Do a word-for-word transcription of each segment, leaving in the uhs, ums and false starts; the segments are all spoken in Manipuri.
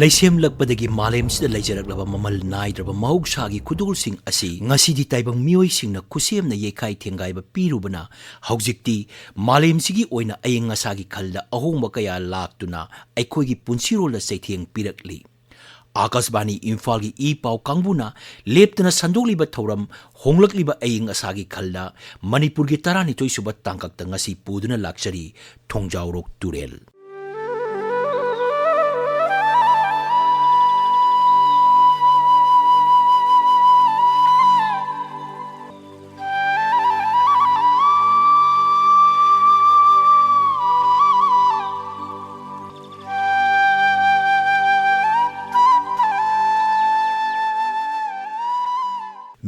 ꯂꯩꯁꯦꯝꯂꯛꯄꯗꯒꯤ ꯃꯥꯂꯦꯝꯁꯤꯗ ꯂꯩꯖꯔꯛꯂꯕ ꯃꯃꯜ ꯅꯥꯏꯗ꯭ꯔꯕ ꯃꯍꯧꯁꯥꯒꯤ ꯈꯨꯗꯣꯜꯁꯤꯡ ꯑꯁꯤ ꯉꯁꯤꯗꯤ ꯇꯥꯏꯕꯪ ꯃꯤꯑꯣꯏꯁꯤꯡꯅ ꯈꯨꯠꯁꯦꯝꯅ ꯌꯩꯈꯥꯏ ꯊꯦꯡꯒꯥꯏꯕ ꯄꯤꯔꯨꯕꯅ ꯍꯧꯖꯤꯛꯇꯤ ꯃꯥꯂꯦꯝꯁꯤꯒꯤ ꯑꯣꯏꯅ ꯑꯏꯪ ꯑꯁꯥꯒꯤ ꯈꯜꯗ ꯑꯍꯣꯡꯕ ꯀꯌꯥ ꯂꯥꯛꯇꯨꯅ ꯑꯩꯈꯣꯏꯒꯤ ꯄꯨꯟꯁꯤꯔꯣꯜꯗ ꯆꯩꯊꯦꯡ ꯄꯤꯔꯛꯂꯤ꯫ ꯑꯥꯀꯥꯁꯕꯥꯅꯤ ꯏꯝꯐꯥꯜꯒꯤ ꯏ ꯄꯥꯎ ꯀꯥꯡꯕꯨꯅ ꯂꯦꯞꯇꯅ ꯁꯟꯗꯣꯛꯂꯤꯕ ꯊꯧꯔꯝ ꯍꯣꯡꯂꯛꯂꯤꯕ ꯑꯏꯪ ꯑꯁꯥꯒꯤ ꯈꯜꯗ ꯃꯅꯤꯄꯨꯔꯒꯤ ꯇꯔꯥꯅꯤꯊꯣꯏ ꯁꯨꯕ ꯇꯥꯡꯀꯛꯇ ꯉꯁꯤ ꯄꯨꯗꯨꯅ ꯂꯥꯛꯆꯔꯤ ꯊꯣꯡꯖꯥꯎꯔꯣꯛ ꯇꯨꯔꯦꯜ꯫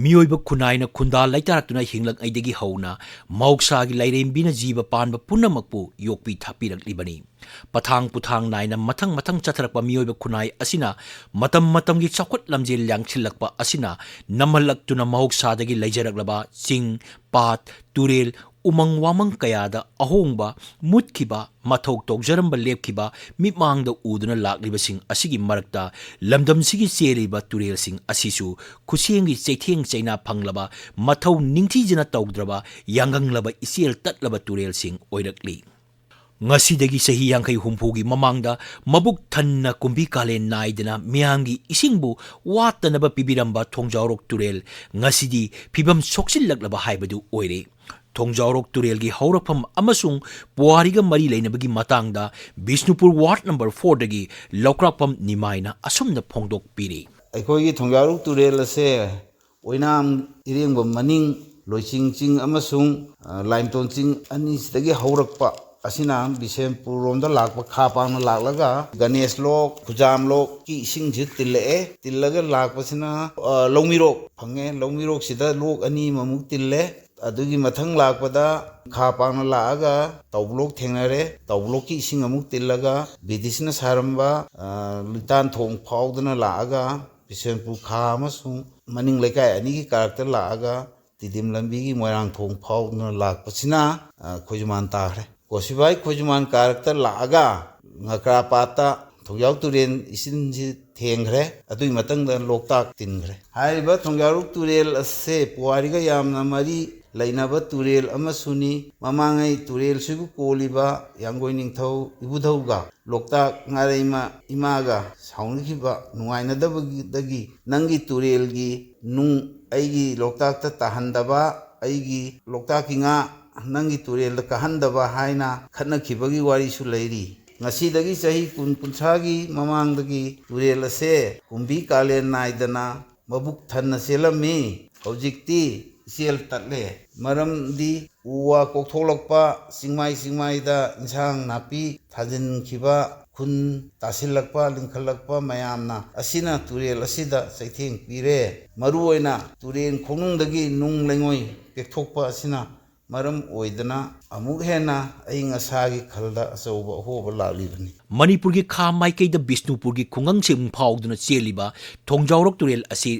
ꯃꯤꯑꯣꯏꯕ ꯈꯨꯟꯅꯥꯏꯅ ꯈꯨꯟꯗꯥ ꯂꯩꯇꯥꯔꯛꯇꯨꯅ ꯍꯤꯡꯂꯛꯉꯩꯗꯒꯤ ꯍꯧꯅ ꯃꯍꯧꯁꯥꯒꯤ ꯂꯥꯏꯔꯦꯝꯕꯤꯅ ꯖꯤꯕ ꯄꯥꯟꯕ ꯄꯨꯝꯅꯃꯛꯄꯨ ꯌꯣꯛꯄꯤ ꯊꯥꯛꯄꯤꯔꯛꯂꯤꯕꯅꯤ꯫ ꯄꯊꯥꯡ ꯄꯨꯊꯥꯡ ꯅꯥꯏꯅ ꯃꯊꯪ ꯃꯊꯪ ꯆꯠꯊꯔꯛꯄ ꯃꯤꯑꯣꯏꯕ ꯈꯨꯟꯅꯥꯏ ꯑꯁꯤꯅ ꯃꯇꯝ ꯃꯇꯝꯒꯤ ꯆꯥꯎꯈꯠ ꯂꯝꯖꯦꯜ ꯌꯥꯡꯁꯤꯜꯂꯛꯄ ꯑꯁꯤꯅ ꯅꯝꯍꯜꯂꯛꯇꯨꯅ ꯃꯍꯧꯁꯥꯗꯒꯤ ꯂꯩꯖꯔꯛꯂꯕ ꯆꯤꯡ, ꯄꯥꯠ, ꯇꯨꯔꯦꯜ, ꯎꯃꯪ ꯋꯥꯃꯪ ꯀꯌꯥꯗ ꯑꯍꯣꯡꯕ, ꯃꯨꯠꯈꯤꯕ, ꯃꯊꯧ ꯇꯧꯖꯔꯝꯕ ꯂꯦꯞꯈꯤꯕ, ꯃꯤꯠꯃꯥꯡꯗ ꯎꯗꯨꯅ ꯂꯥꯛꯂꯤꯕꯁꯤꯡ ꯑꯁꯤꯒꯤ ꯃꯔꯛꯇ ꯂꯝꯗꯝꯁꯤꯒꯤ ꯆꯦꯜꯂꯤꯕ ꯇꯨꯔꯦꯜꯁꯤꯡ ꯑꯁꯤꯁꯨ ꯈꯨꯠꯁꯦꯝꯒꯤ ꯆꯩꯊꯦꯡ ꯆꯩꯅꯥ ꯐꯪꯂꯕ, ꯃꯊꯧ ꯅꯤꯡꯊꯤꯖꯅ ꯇꯧꯗ꯭ꯔꯕ, ꯌꯥꯡꯒꯪꯂꯕ, ꯏꯆꯦꯜ ꯇꯠꯂꯕ ꯇꯨꯔꯦꯜꯁꯤꯡ ꯑꯣꯏꯔꯛꯂꯤ꯫ ꯉꯁꯤꯗꯒꯤ ꯆꯍꯤ ꯌꯥꯡꯈꯩ ꯍꯨꯝꯐꯨꯒꯤ ꯃꯃꯥꯡꯗ ꯃꯕꯨꯛ ꯊꯟꯅ ꯀꯨꯝꯕꯤ ꯀꯥꯂꯦꯟ ꯅꯥꯏꯗꯅ ꯃꯤꯌꯥꯝꯒꯤ ꯏꯁꯤꯡꯕꯨ ꯋꯥꯠꯇꯅꯕ ꯄꯤꯕꯤꯔꯝꯕ ꯊꯣꯡꯖꯥꯎꯔꯣꯛ ꯇꯨꯔꯦꯜ ꯉꯁꯤꯗꯤ ꯐꯤꯕꯝ ꯁꯣꯛꯆꯤꯜꯂꯛꯂꯕ ꯍꯥꯏꯕꯗꯨ ꯑꯣꯏꯔꯦ꯫ ꯊꯣꯡꯖꯥꯎꯔꯣꯛ ꯇꯨꯔꯦꯜꯒꯤ ꯍꯧꯔꯛꯐꯝ ꯑꯃꯁꯨꯡ ꯄꯨꯋꯥꯔꯤꯒ ꯃꯔꯤ ꯂꯩꯅꯕꯒꯤ ꯃꯇꯥꯡꯗ ꯕꯤꯁꯅꯨꯄꯨꯔ ꯋꯥꯔꯗ ꯅꯝꯕꯔ ꯐꯣꯔꯗꯒꯤ ꯂꯧꯀ꯭ꯔꯥꯛꯄꯝ ꯅꯤꯃꯥꯏꯅ ꯑꯁꯨꯝꯅ ꯐꯣꯡꯗꯣꯛꯄꯤꯔꯤ꯫ ꯑꯩꯈꯣꯏꯒꯤ ꯊꯣꯡꯖꯥꯎꯔꯣꯛ ꯇꯨꯔꯦꯜ ꯑꯁꯦ ꯑꯣꯏꯅꯥꯝ ꯏꯔꯦꯡꯕꯝ ꯃꯅꯤꯡ ꯂꯣꯏꯆꯤꯡ ꯆꯤꯡ ꯑꯃꯁꯨꯡ, ꯑ, ꯂꯥꯏꯝꯇꯣꯟ ꯆꯤꯡ ꯑꯅꯤꯁꯤꯗꯒꯤ ꯍꯧꯔꯛꯄ ꯑꯁꯤꯅ ꯕꯤꯁꯦꯝꯄꯨꯔ ꯔꯣꯝꯗ ꯂꯥꯛꯄ ꯈꯥ ꯄꯥꯡꯅ ꯂꯥꯛꯂꯒ ꯒꯅꯦꯁ ꯂꯣꯛ, ꯈꯨꯖꯥꯝ ꯂꯣꯛꯀꯤ ꯏꯁꯤꯡꯁꯤ ꯇꯤꯜꯂꯛꯑꯦ꯫ ꯇꯤꯜꯂꯒ ꯂꯥꯛꯄꯁꯤꯅ, ꯑ, ꯂꯧꯃꯤꯔꯣꯛ ꯐꯪꯉꯦ꯫ ꯂꯧꯃꯤꯔꯣꯛꯁꯤꯗ ꯂꯣꯛ ꯑꯅꯤ ꯑꯃꯃꯨꯛ ꯇꯤꯜꯂꯦ꯫ ꯑꯗꯨꯒꯤ ꯃꯊꯪ ꯂꯥꯛꯄꯗ ꯈꯥ ꯄꯥꯡꯅ ꯂꯥꯛꯑꯒ ꯇꯧꯕ꯭ꯂꯣꯛ ꯊꯦꯡꯅꯔꯦ꯫ ꯇꯧꯕ꯭ꯂꯣꯛꯀꯤ ꯏꯁꯤꯡ ꯑꯃꯨꯛ ꯇꯤꯜꯂꯒ ꯕ꯭ꯔꯤꯇꯤꯁꯅ ꯁꯥꯔꯝꯕ, ꯑ, ꯂꯤꯇꯥꯟ ꯊꯣꯡ ꯐꯥꯎꯗꯨꯅ ꯂꯥꯛꯑꯒ ꯕꯤꯁꯦꯝꯄꯨꯔ ꯈꯥ ꯑꯃꯁꯨꯡ ꯃꯅꯤꯡ ꯂꯩꯀꯥꯏ ꯑꯅꯤꯒꯤ ꯀꯥꯔꯛꯇ ꯂꯥꯛꯑꯒ ꯇꯤꯗꯤꯝ ꯂꯝꯕꯤꯒꯤ ꯃꯣꯏꯔꯥꯡ ꯊꯣꯡ ꯐꯥꯎꯗꯨꯅ ꯂꯥꯛꯄꯁꯤꯅ, ꯑ, ꯈꯣꯏꯖꯨꯃꯥꯟ ꯇꯥꯈ꯭ꯔꯦ꯫ ꯀꯣꯁꯤꯕꯥꯏ ꯈꯣꯏꯖꯨꯃꯥꯟ ꯀꯥꯔꯛꯇ ꯂꯥꯛꯑꯒ ꯉꯀ꯭ꯔꯥ ꯄꯥꯠꯇ ꯊꯣꯡꯖꯥꯎ ꯇꯨꯔꯦꯜ ꯏꯁꯤꯡꯁꯤ ꯊꯦꯡꯈ꯭ꯔꯦ꯫ ꯑꯗꯨꯒꯤ ꯃꯇꯨꯡꯗ ꯂꯣꯛꯇꯥꯛ ꯇꯤꯟꯈ꯭ꯔꯦ꯫ ꯍꯥꯏꯔꯤꯕ ꯊꯣꯡꯖꯥꯎꯔꯣꯛ ꯇꯨꯔꯦꯜ ꯑꯁꯦ ꯄꯨꯋꯥꯔꯤꯒ ꯌꯥꯝꯅ ꯃꯔꯤ ꯂꯩꯅꯕ ꯇꯨꯔꯦꯜ ꯑꯃꯁꯨꯅꯤ꯫ ꯃꯃꯥꯡꯉꯩ ꯇꯨꯔꯦꯜꯁꯤꯕꯨ ꯀꯣꯜꯂꯤꯕ ꯌꯥꯡꯒꯣꯏ ꯅꯤꯡꯊꯧ ꯏꯕꯨꯙꯧꯒ ꯂꯣꯛꯇꯥꯛ ꯉꯥꯔꯩꯃ ꯏꯃꯥꯒ ꯁꯥꯎꯅꯈꯤꯕ ꯅꯨꯡꯉꯥꯏꯅꯗꯕꯗꯒꯤ ꯅꯪꯒꯤ ꯇꯨꯔꯦꯜꯒꯤ ꯅꯨꯡ ꯑꯩꯒꯤ ꯂꯣꯛꯇꯥꯛꯇ ꯇꯥꯍꯟꯗꯕ, ꯑꯩꯒꯤ ꯂꯣꯛꯇꯥꯛꯀꯤ ꯉꯥ ꯅꯪꯒꯤ ꯇꯨꯔꯦꯜꯗ ꯀꯥꯍꯟꯗꯕ ꯍꯥꯏꯅ ꯈꯠꯅꯈꯤꯕꯒꯤ ꯋꯥꯔꯤꯁꯨ ꯂꯩꯔꯤ꯫ ꯉꯁꯤꯗꯒꯤ ꯆꯍꯤ ꯀꯨꯟ ꯀꯨꯟꯊ꯭ꯔꯥꯒꯤ ꯃꯃꯥꯡꯗꯒꯤ ꯇꯨꯔꯦꯜ ꯑꯁꯦ ꯀꯨꯝꯕꯤ ꯀꯥꯂꯦꯟ ꯅꯥꯏꯗꯅ ꯃꯕꯨꯛ ꯊꯟꯅ ꯆꯦꯜꯂꯝꯃꯤ꯫ ꯍꯧꯖꯤꯛꯇꯤ ꯏꯆꯦꯜ ꯇꯠꯂꯦ꯫ ꯃꯔꯝꯗꯤ ꯎ ꯋꯥ ꯀꯣꯛꯊꯣꯛꯂꯛꯄ, ꯆꯤꯡꯃꯥꯏ ꯆꯤꯡꯃꯥꯏꯗ ꯏꯟꯁꯥꯡ ꯅꯥꯄꯤ ꯊꯥꯖꯤꯟꯈꯤꯕ, ꯈꯨꯟ ꯇꯥꯁꯤꯜꯂꯛꯄ, ꯂꯤꯡꯈꯠꯂꯛꯄ ꯃꯌꯥꯝꯅ ꯑꯁꯤꯅ ꯇꯨꯔꯦꯜ ꯑꯁꯤꯗ ꯆꯩꯊꯦꯡ ꯄꯤꯔꯦ꯫ ꯃꯔꯨꯑꯣꯏꯅ ꯇꯨꯔꯦꯜ ꯈꯣꯡꯅꯨꯡꯗꯒꯤ ꯅꯨꯡ ꯂꯩꯉꯣꯏ ꯄꯦꯛꯊꯣꯛꯄ ꯑꯁꯤꯅ ꯃꯔꯝ ꯑꯣꯏꯗꯅ ꯑꯃꯨꯛ ꯍꯦꯟꯅ ꯑꯏꯪ ꯑꯁꯥꯒꯤ ꯈꯜꯗ ꯑꯆꯧꯕ ꯑꯍꯣꯕ ꯂꯥꯛꯂꯤꯕꯅꯤ꯫ ꯃꯅꯤꯄꯨꯔꯒꯤ ꯈꯥ ꯃꯥꯏꯀꯩꯗ ꯕꯤꯁꯅꯨꯄꯨꯔꯒꯤ ꯈꯨꯡꯒꯪꯁꯤꯡ ꯐꯥꯎꯗꯨꯅ ꯆꯦꯜꯂꯤꯕ ꯊꯣꯡꯖꯥꯎꯔꯣꯛ ꯇꯨꯔꯦꯜ ꯑꯁꯤ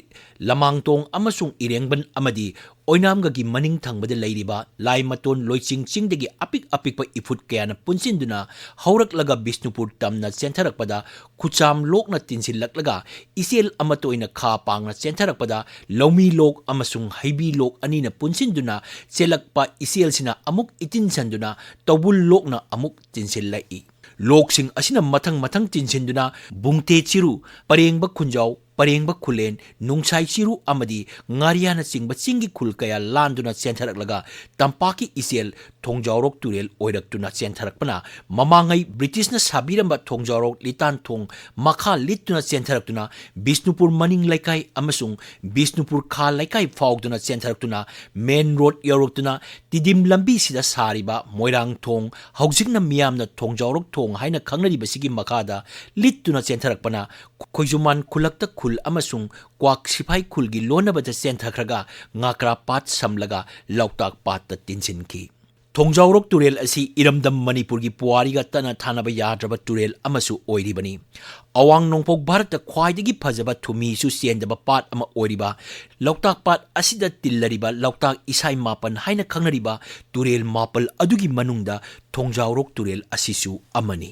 ꯂꯃꯥꯡꯇꯣꯡ ꯑꯃꯁꯨꯡ ꯏꯔꯦꯡꯕꯟ ꯑꯃꯗꯤ ꯑꯣꯏꯅꯥꯝꯒꯒꯤ ꯃꯅꯤꯡ ꯊꯪꯕꯗ ꯂꯩꯔꯤꯕ ꯂꯥꯏꯃꯇꯣꯟ ꯂꯣꯏꯆꯤꯡ ꯆꯤꯡꯗꯒꯤ ꯑꯄꯤꯛ ꯑꯄꯤꯛꯄ ꯏꯐꯨꯠ ꯀꯌꯥꯅ ꯄꯨꯟꯁꯤꯟꯗꯨꯅ ꯍꯧꯔꯛꯂꯒ ꯕꯤꯁꯅꯨꯄꯨꯔ ꯇꯝꯅ ꯆꯦꯟꯊꯔꯛꯄꯗ ꯈꯨꯆꯥꯝ ꯂꯣꯛꯅ ꯇꯤꯟꯁꯤꯜꯂꯛꯂꯒ ꯏꯆꯦꯜ ꯑꯃꯠꯇ ꯑꯣꯏꯅ ꯈꯥ ꯄꯥꯡꯅ ꯆꯦꯟꯊꯔꯛꯄꯗ ꯂꯧꯃꯤ ꯂꯣꯛ ꯑꯃꯁꯨꯡ ꯍꯩꯕꯤ ꯂꯣꯛ ꯑꯅꯤꯅ ꯄꯨꯟꯁꯤꯟꯗꯨꯅ ꯆꯦꯜꯂꯛꯄ ꯏꯆꯦꯜꯁꯤꯅ ꯑꯃꯨꯛ ꯏꯇꯤꯟꯁꯟꯗꯨꯅ ꯇꯧꯕꯨꯜ ꯂꯣꯛꯅ ꯑꯃꯨꯛ ꯇꯤꯟꯁꯤꯜꯂꯛꯏ꯫ ꯂꯣꯛꯁꯤꯡ ꯑꯁꯤꯅ ꯃꯊꯪ ꯃꯊꯪ ꯇꯤꯟꯁꯤꯟꯗꯨꯅ ꯕꯨꯡꯇꯦ ꯆꯤꯔꯨ, ꯄꯔꯦꯡꯕ ꯈꯨꯟꯖꯥꯎ, ꯄꯔꯦꯡꯕ ꯈꯨꯂꯦꯟ, ꯅꯨꯡꯁꯥꯏ ꯆꯤꯔꯨ ꯑꯃꯗꯤ ꯉꯥꯔꯤꯌꯥꯅꯆꯤꯡꯕ ꯆꯤꯡꯒꯤ ꯈꯨꯜ ꯀꯌꯥ ꯂꯥꯟꯗꯨꯅ ꯆꯦꯟꯊꯔꯛꯂꯒ ꯇꯝꯄꯥꯛꯀꯤ ꯏꯆꯦꯜ ꯊꯣꯡꯖꯥꯎꯔꯣꯛ ꯇꯨꯔꯦꯜ ꯑꯣꯏꯔꯛꯇꯨꯅ ꯆꯦꯟꯊꯔꯛꯄꯅ ꯃꯃꯥꯡꯉꯩ ꯕ꯭ꯔꯤꯇꯤꯁꯅ ꯁꯥꯕꯤꯔꯝꯕ ꯊꯣꯡꯖꯥꯎꯔꯣꯛ ꯂꯤꯇꯥꯟ ꯊꯣꯡ ꯃꯈꯥ ꯂꯤꯠꯇꯨꯅ ꯆꯦꯟꯊꯔꯛꯇꯨꯅ ꯕꯤꯁꯅꯨꯄꯨꯔ ꯃꯅꯤꯡ ꯂꯩꯀꯥꯏ ꯑꯃꯁꯨꯡ ꯕꯤꯁꯅꯨꯄꯨꯔ ꯈꯥ ꯂꯩꯀꯥꯏ ꯐꯥꯎꯗꯨꯅ ꯆꯦꯟꯊꯔꯛꯇꯨꯅ ꯃꯦꯟ ꯔꯣꯗ ꯌꯧꯔꯛꯇꯨꯅ ꯇꯤꯗꯤꯝ ꯂꯝꯕꯤꯁꯤꯗ ꯁꯥꯔꯤꯕ ꯃꯣꯏꯔꯥꯡ ꯊꯣꯡ, ꯍꯧꯖꯤꯛꯅ ꯃꯤꯌꯥꯝꯅ ꯊꯣꯡꯖꯥꯎꯔꯣꯛ ꯊꯣꯡ ꯍꯥꯏꯅ ꯈꯪꯅꯔꯤꯕꯁꯤꯒꯤ ꯃꯈꯥꯗ ꯂꯤꯠꯇꯨꯅ ꯆꯦꯟꯊꯔꯛꯄꯅ ꯈꯣꯏꯖꯨꯃꯥꯟ ꯈꯨꯂꯛꯇ ꯈꯨꯜ ꯑꯃꯁꯨꯡ ꯀ꯭ꯋꯥꯛ ꯁꯤꯐꯥꯏ ꯈꯨꯜꯒꯤ ꯂꯣꯟꯅꯕꯗ ꯆꯦꯟꯊꯈ꯭ꯔꯒ ꯉꯥꯀ꯭ꯔꯥ ꯄꯥꯠ ꯁꯝꯂꯒ ꯂꯣꯛꯇꯥꯛ ꯄꯥꯠꯇ ꯇꯤꯟꯁꯤꯟꯈꯤ꯫ ꯊꯣꯡꯖꯥꯎꯔꯣꯛ ꯇꯨꯔꯦꯜ ꯑꯁꯤ ꯏꯔꯝꯗꯝ ꯃꯅꯤꯄꯨꯔꯒꯤ ꯄꯨꯋꯥꯔꯤꯒ ꯇꯠꯅ ꯊꯥꯅꯕ ꯌꯥꯗ꯭ꯔꯕ ꯇꯨꯔꯦꯜ ꯑꯃꯁꯨ ꯑꯣꯏꯔꯤꯕꯅꯤ꯫ ꯑꯋꯥꯡ ꯅꯣꯡꯄꯣꯛ ꯚꯥꯔꯠꯇ ꯈ꯭ꯋꯥꯏꯗꯒꯤ ꯐꯖꯕ ꯊꯨꯝꯍꯤꯁꯨ ꯆꯦꯟꯗꯕ ꯄꯥꯠ ꯑꯃ ꯑꯣꯏꯔꯤꯕ ꯂꯣꯛꯇꯥꯛ ꯄꯥꯠ ꯑꯁꯤꯗ ꯇꯤꯜꯂꯔꯤꯕ ꯂꯣꯛꯇꯥꯛ ꯏꯁꯥꯏ ꯃꯥꯄꯟ ꯍꯥꯏꯅ ꯈꯪꯅꯔꯤꯕ ꯇꯨꯔꯦꯜ ꯃꯥꯄꯜ ꯑꯗꯨꯒꯤ ꯃꯅꯨꯡꯗ ꯊꯣꯡꯖꯥꯎꯔꯣꯛ ꯇꯨꯔꯦꯜ ꯑꯁꯤꯁꯨ ꯑꯃꯅꯤ꯫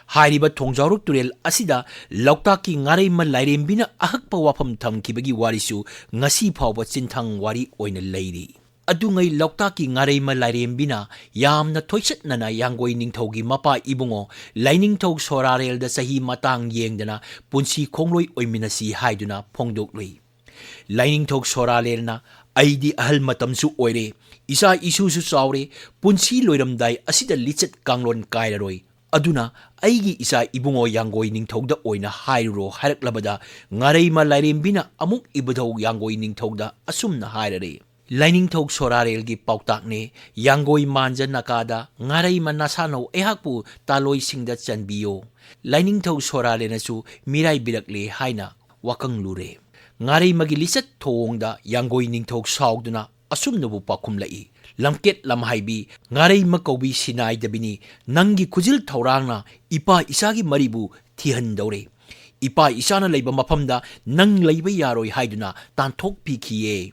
ꯍꯥꯏꯔꯤꯕ ꯊꯣꯡꯖꯥꯎꯔꯣꯛ ꯇꯨꯔꯦꯜ ꯑꯁꯤꯗ ꯂꯣꯛꯇꯥꯛꯀꯤ ꯉꯥꯔꯩꯃ ꯂꯥꯏꯔꯦꯝꯕꯤꯅ ꯑꯍꯛꯄ ꯋꯥꯐꯝ ꯊꯝꯈꯤꯕꯒꯤ ꯋꯥꯔꯤꯁꯨ ꯉꯁꯤ ꯐꯥꯎꯕ ꯆꯤꯟꯊꯥꯡ ꯋꯥꯔꯤ ꯑꯣꯏꯅ ꯂꯩꯔꯤ꯫ ꯑꯗꯨꯉꯩ ꯂꯣꯛꯇꯥꯛꯀꯤ ꯉꯥꯔꯩꯃ ꯂꯥꯏꯔꯦꯝꯕꯤꯅ ꯌꯥꯝꯅ ꯊꯣꯏꯁꯠꯅꯅ ꯌꯥꯡꯒꯣꯏ ꯅꯤꯡꯊꯧꯒꯤ ꯃꯄꯥ ꯏꯕꯨꯡꯉꯣ ꯂꯥꯏꯅꯤꯡꯊꯧ ꯁꯣꯔꯥꯔꯦꯜꯗ ꯆꯍꯤ ꯃꯇꯥꯡ ꯌꯦꯡꯗꯅ ꯄꯨꯟꯁꯤ ꯈꯣꯡꯂꯣꯏ ꯑꯣꯏꯃꯤꯟꯅꯁꯤ ꯍꯥꯏꯗꯨꯅ ꯐꯣꯡꯗꯣꯛꯂꯨꯏ꯫ ꯂꯥꯏꯅꯤꯡꯊꯧ ꯁꯣꯔꯥꯔꯦꯜꯅ "ꯑꯩꯗꯤ ꯑꯍꯜ ꯃꯇꯝꯁꯨ ꯑꯣꯏꯔꯦ, ꯏꯆꯥ ꯏꯁꯨꯁꯨ ꯆꯥꯎꯔꯦ, ꯄꯨꯟꯁꯤ ꯂꯣꯏꯔꯝꯗꯥꯏ ꯑꯁꯤꯗ ꯂꯤꯆꯠ ꯀꯥꯡꯂꯣꯟ ꯀꯥꯏꯔꯔꯣꯏ꯫ ꯑꯗꯨꯅ ꯑꯩꯒꯤ ꯏꯆꯥ ꯏꯕꯨꯡꯉꯣ ꯌꯥꯡꯒꯣꯏ ꯅꯤꯡꯊꯧꯗ ꯑꯣꯏꯅ ꯍꯥꯏꯔꯨꯔꯣ" ꯍꯥꯏꯔꯛꯂꯕꯗ, ꯉꯥꯔꯩꯃ ꯂꯥꯏꯔꯦꯝꯕꯤꯅ ꯑꯃꯨꯛ ꯏꯕꯨꯙꯧ ꯌꯥꯡꯒꯣꯏ ꯅꯤꯡꯊꯧꯗ ꯑꯁꯨꯝꯅ ꯍꯥꯏꯔꯔꯦ꯫ ꯂꯥꯏꯅꯤꯡꯊꯧ ꯁꯣꯔꯥꯔꯦꯜꯒꯤ ꯄꯥꯎꯇꯥꯛꯅꯦ, ꯌꯥꯡꯒꯣꯏ ꯃꯥꯟꯖ ꯅꯥꯀꯥꯗ ꯉꯥꯔꯩꯃ ꯅꯁꯥꯅꯧ ꯑꯩꯍꯥꯛꯄꯨ ꯇꯥꯂꯣꯏꯁꯤꯡꯗ ꯆꯟꯕꯤꯌꯣ꯫ ꯂꯥꯏꯅꯤꯡꯊꯧ ꯁꯣꯔꯥꯔꯦꯜꯅꯁꯨ ꯃꯤꯔꯥꯏꯕꯤꯔꯛꯂꯦ ꯍꯥꯏꯅ ꯋꯥꯀꯪꯂꯨꯔꯦ꯫ ꯉꯥꯔꯩꯃꯒꯤ ꯂꯤꯆꯠ ꯊꯧꯑꯣꯡꯗ ꯌꯥꯡꯒꯣꯏ ꯅꯤꯡꯊꯧ ꯁꯥꯎꯗꯨꯅ ꯑꯁꯨꯝꯅꯕꯨ ꯄꯥꯎꯈꯨꯝꯂꯛꯏ, "ꯂꯝꯀꯦꯠ ꯂꯝꯍꯥꯏꯕꯤ, ꯉꯥꯔꯩꯃ ꯀꯧꯕꯤ ꯁꯤꯅꯥꯏꯗꯕꯤꯅꯤ, ꯅꯪꯒꯤ ꯈꯨꯖꯤꯜ ꯊꯧꯔꯥꯡꯅ ꯏꯄꯥ ꯏꯆꯥꯒꯤ ꯃꯔꯤꯕꯨ ꯊꯤꯍꯟꯗꯧꯔꯦ꯫ ꯏꯄꯥ ꯏꯆꯥꯅ ꯂꯩꯕ ꯃꯐꯝꯗ ꯅꯪ ꯂꯩꯕ ꯌꯥꯔꯣꯏ" ꯍꯥꯏꯗꯨꯅ ꯇꯥꯟꯊꯣꯛꯄꯤꯈꯤꯌꯦ꯫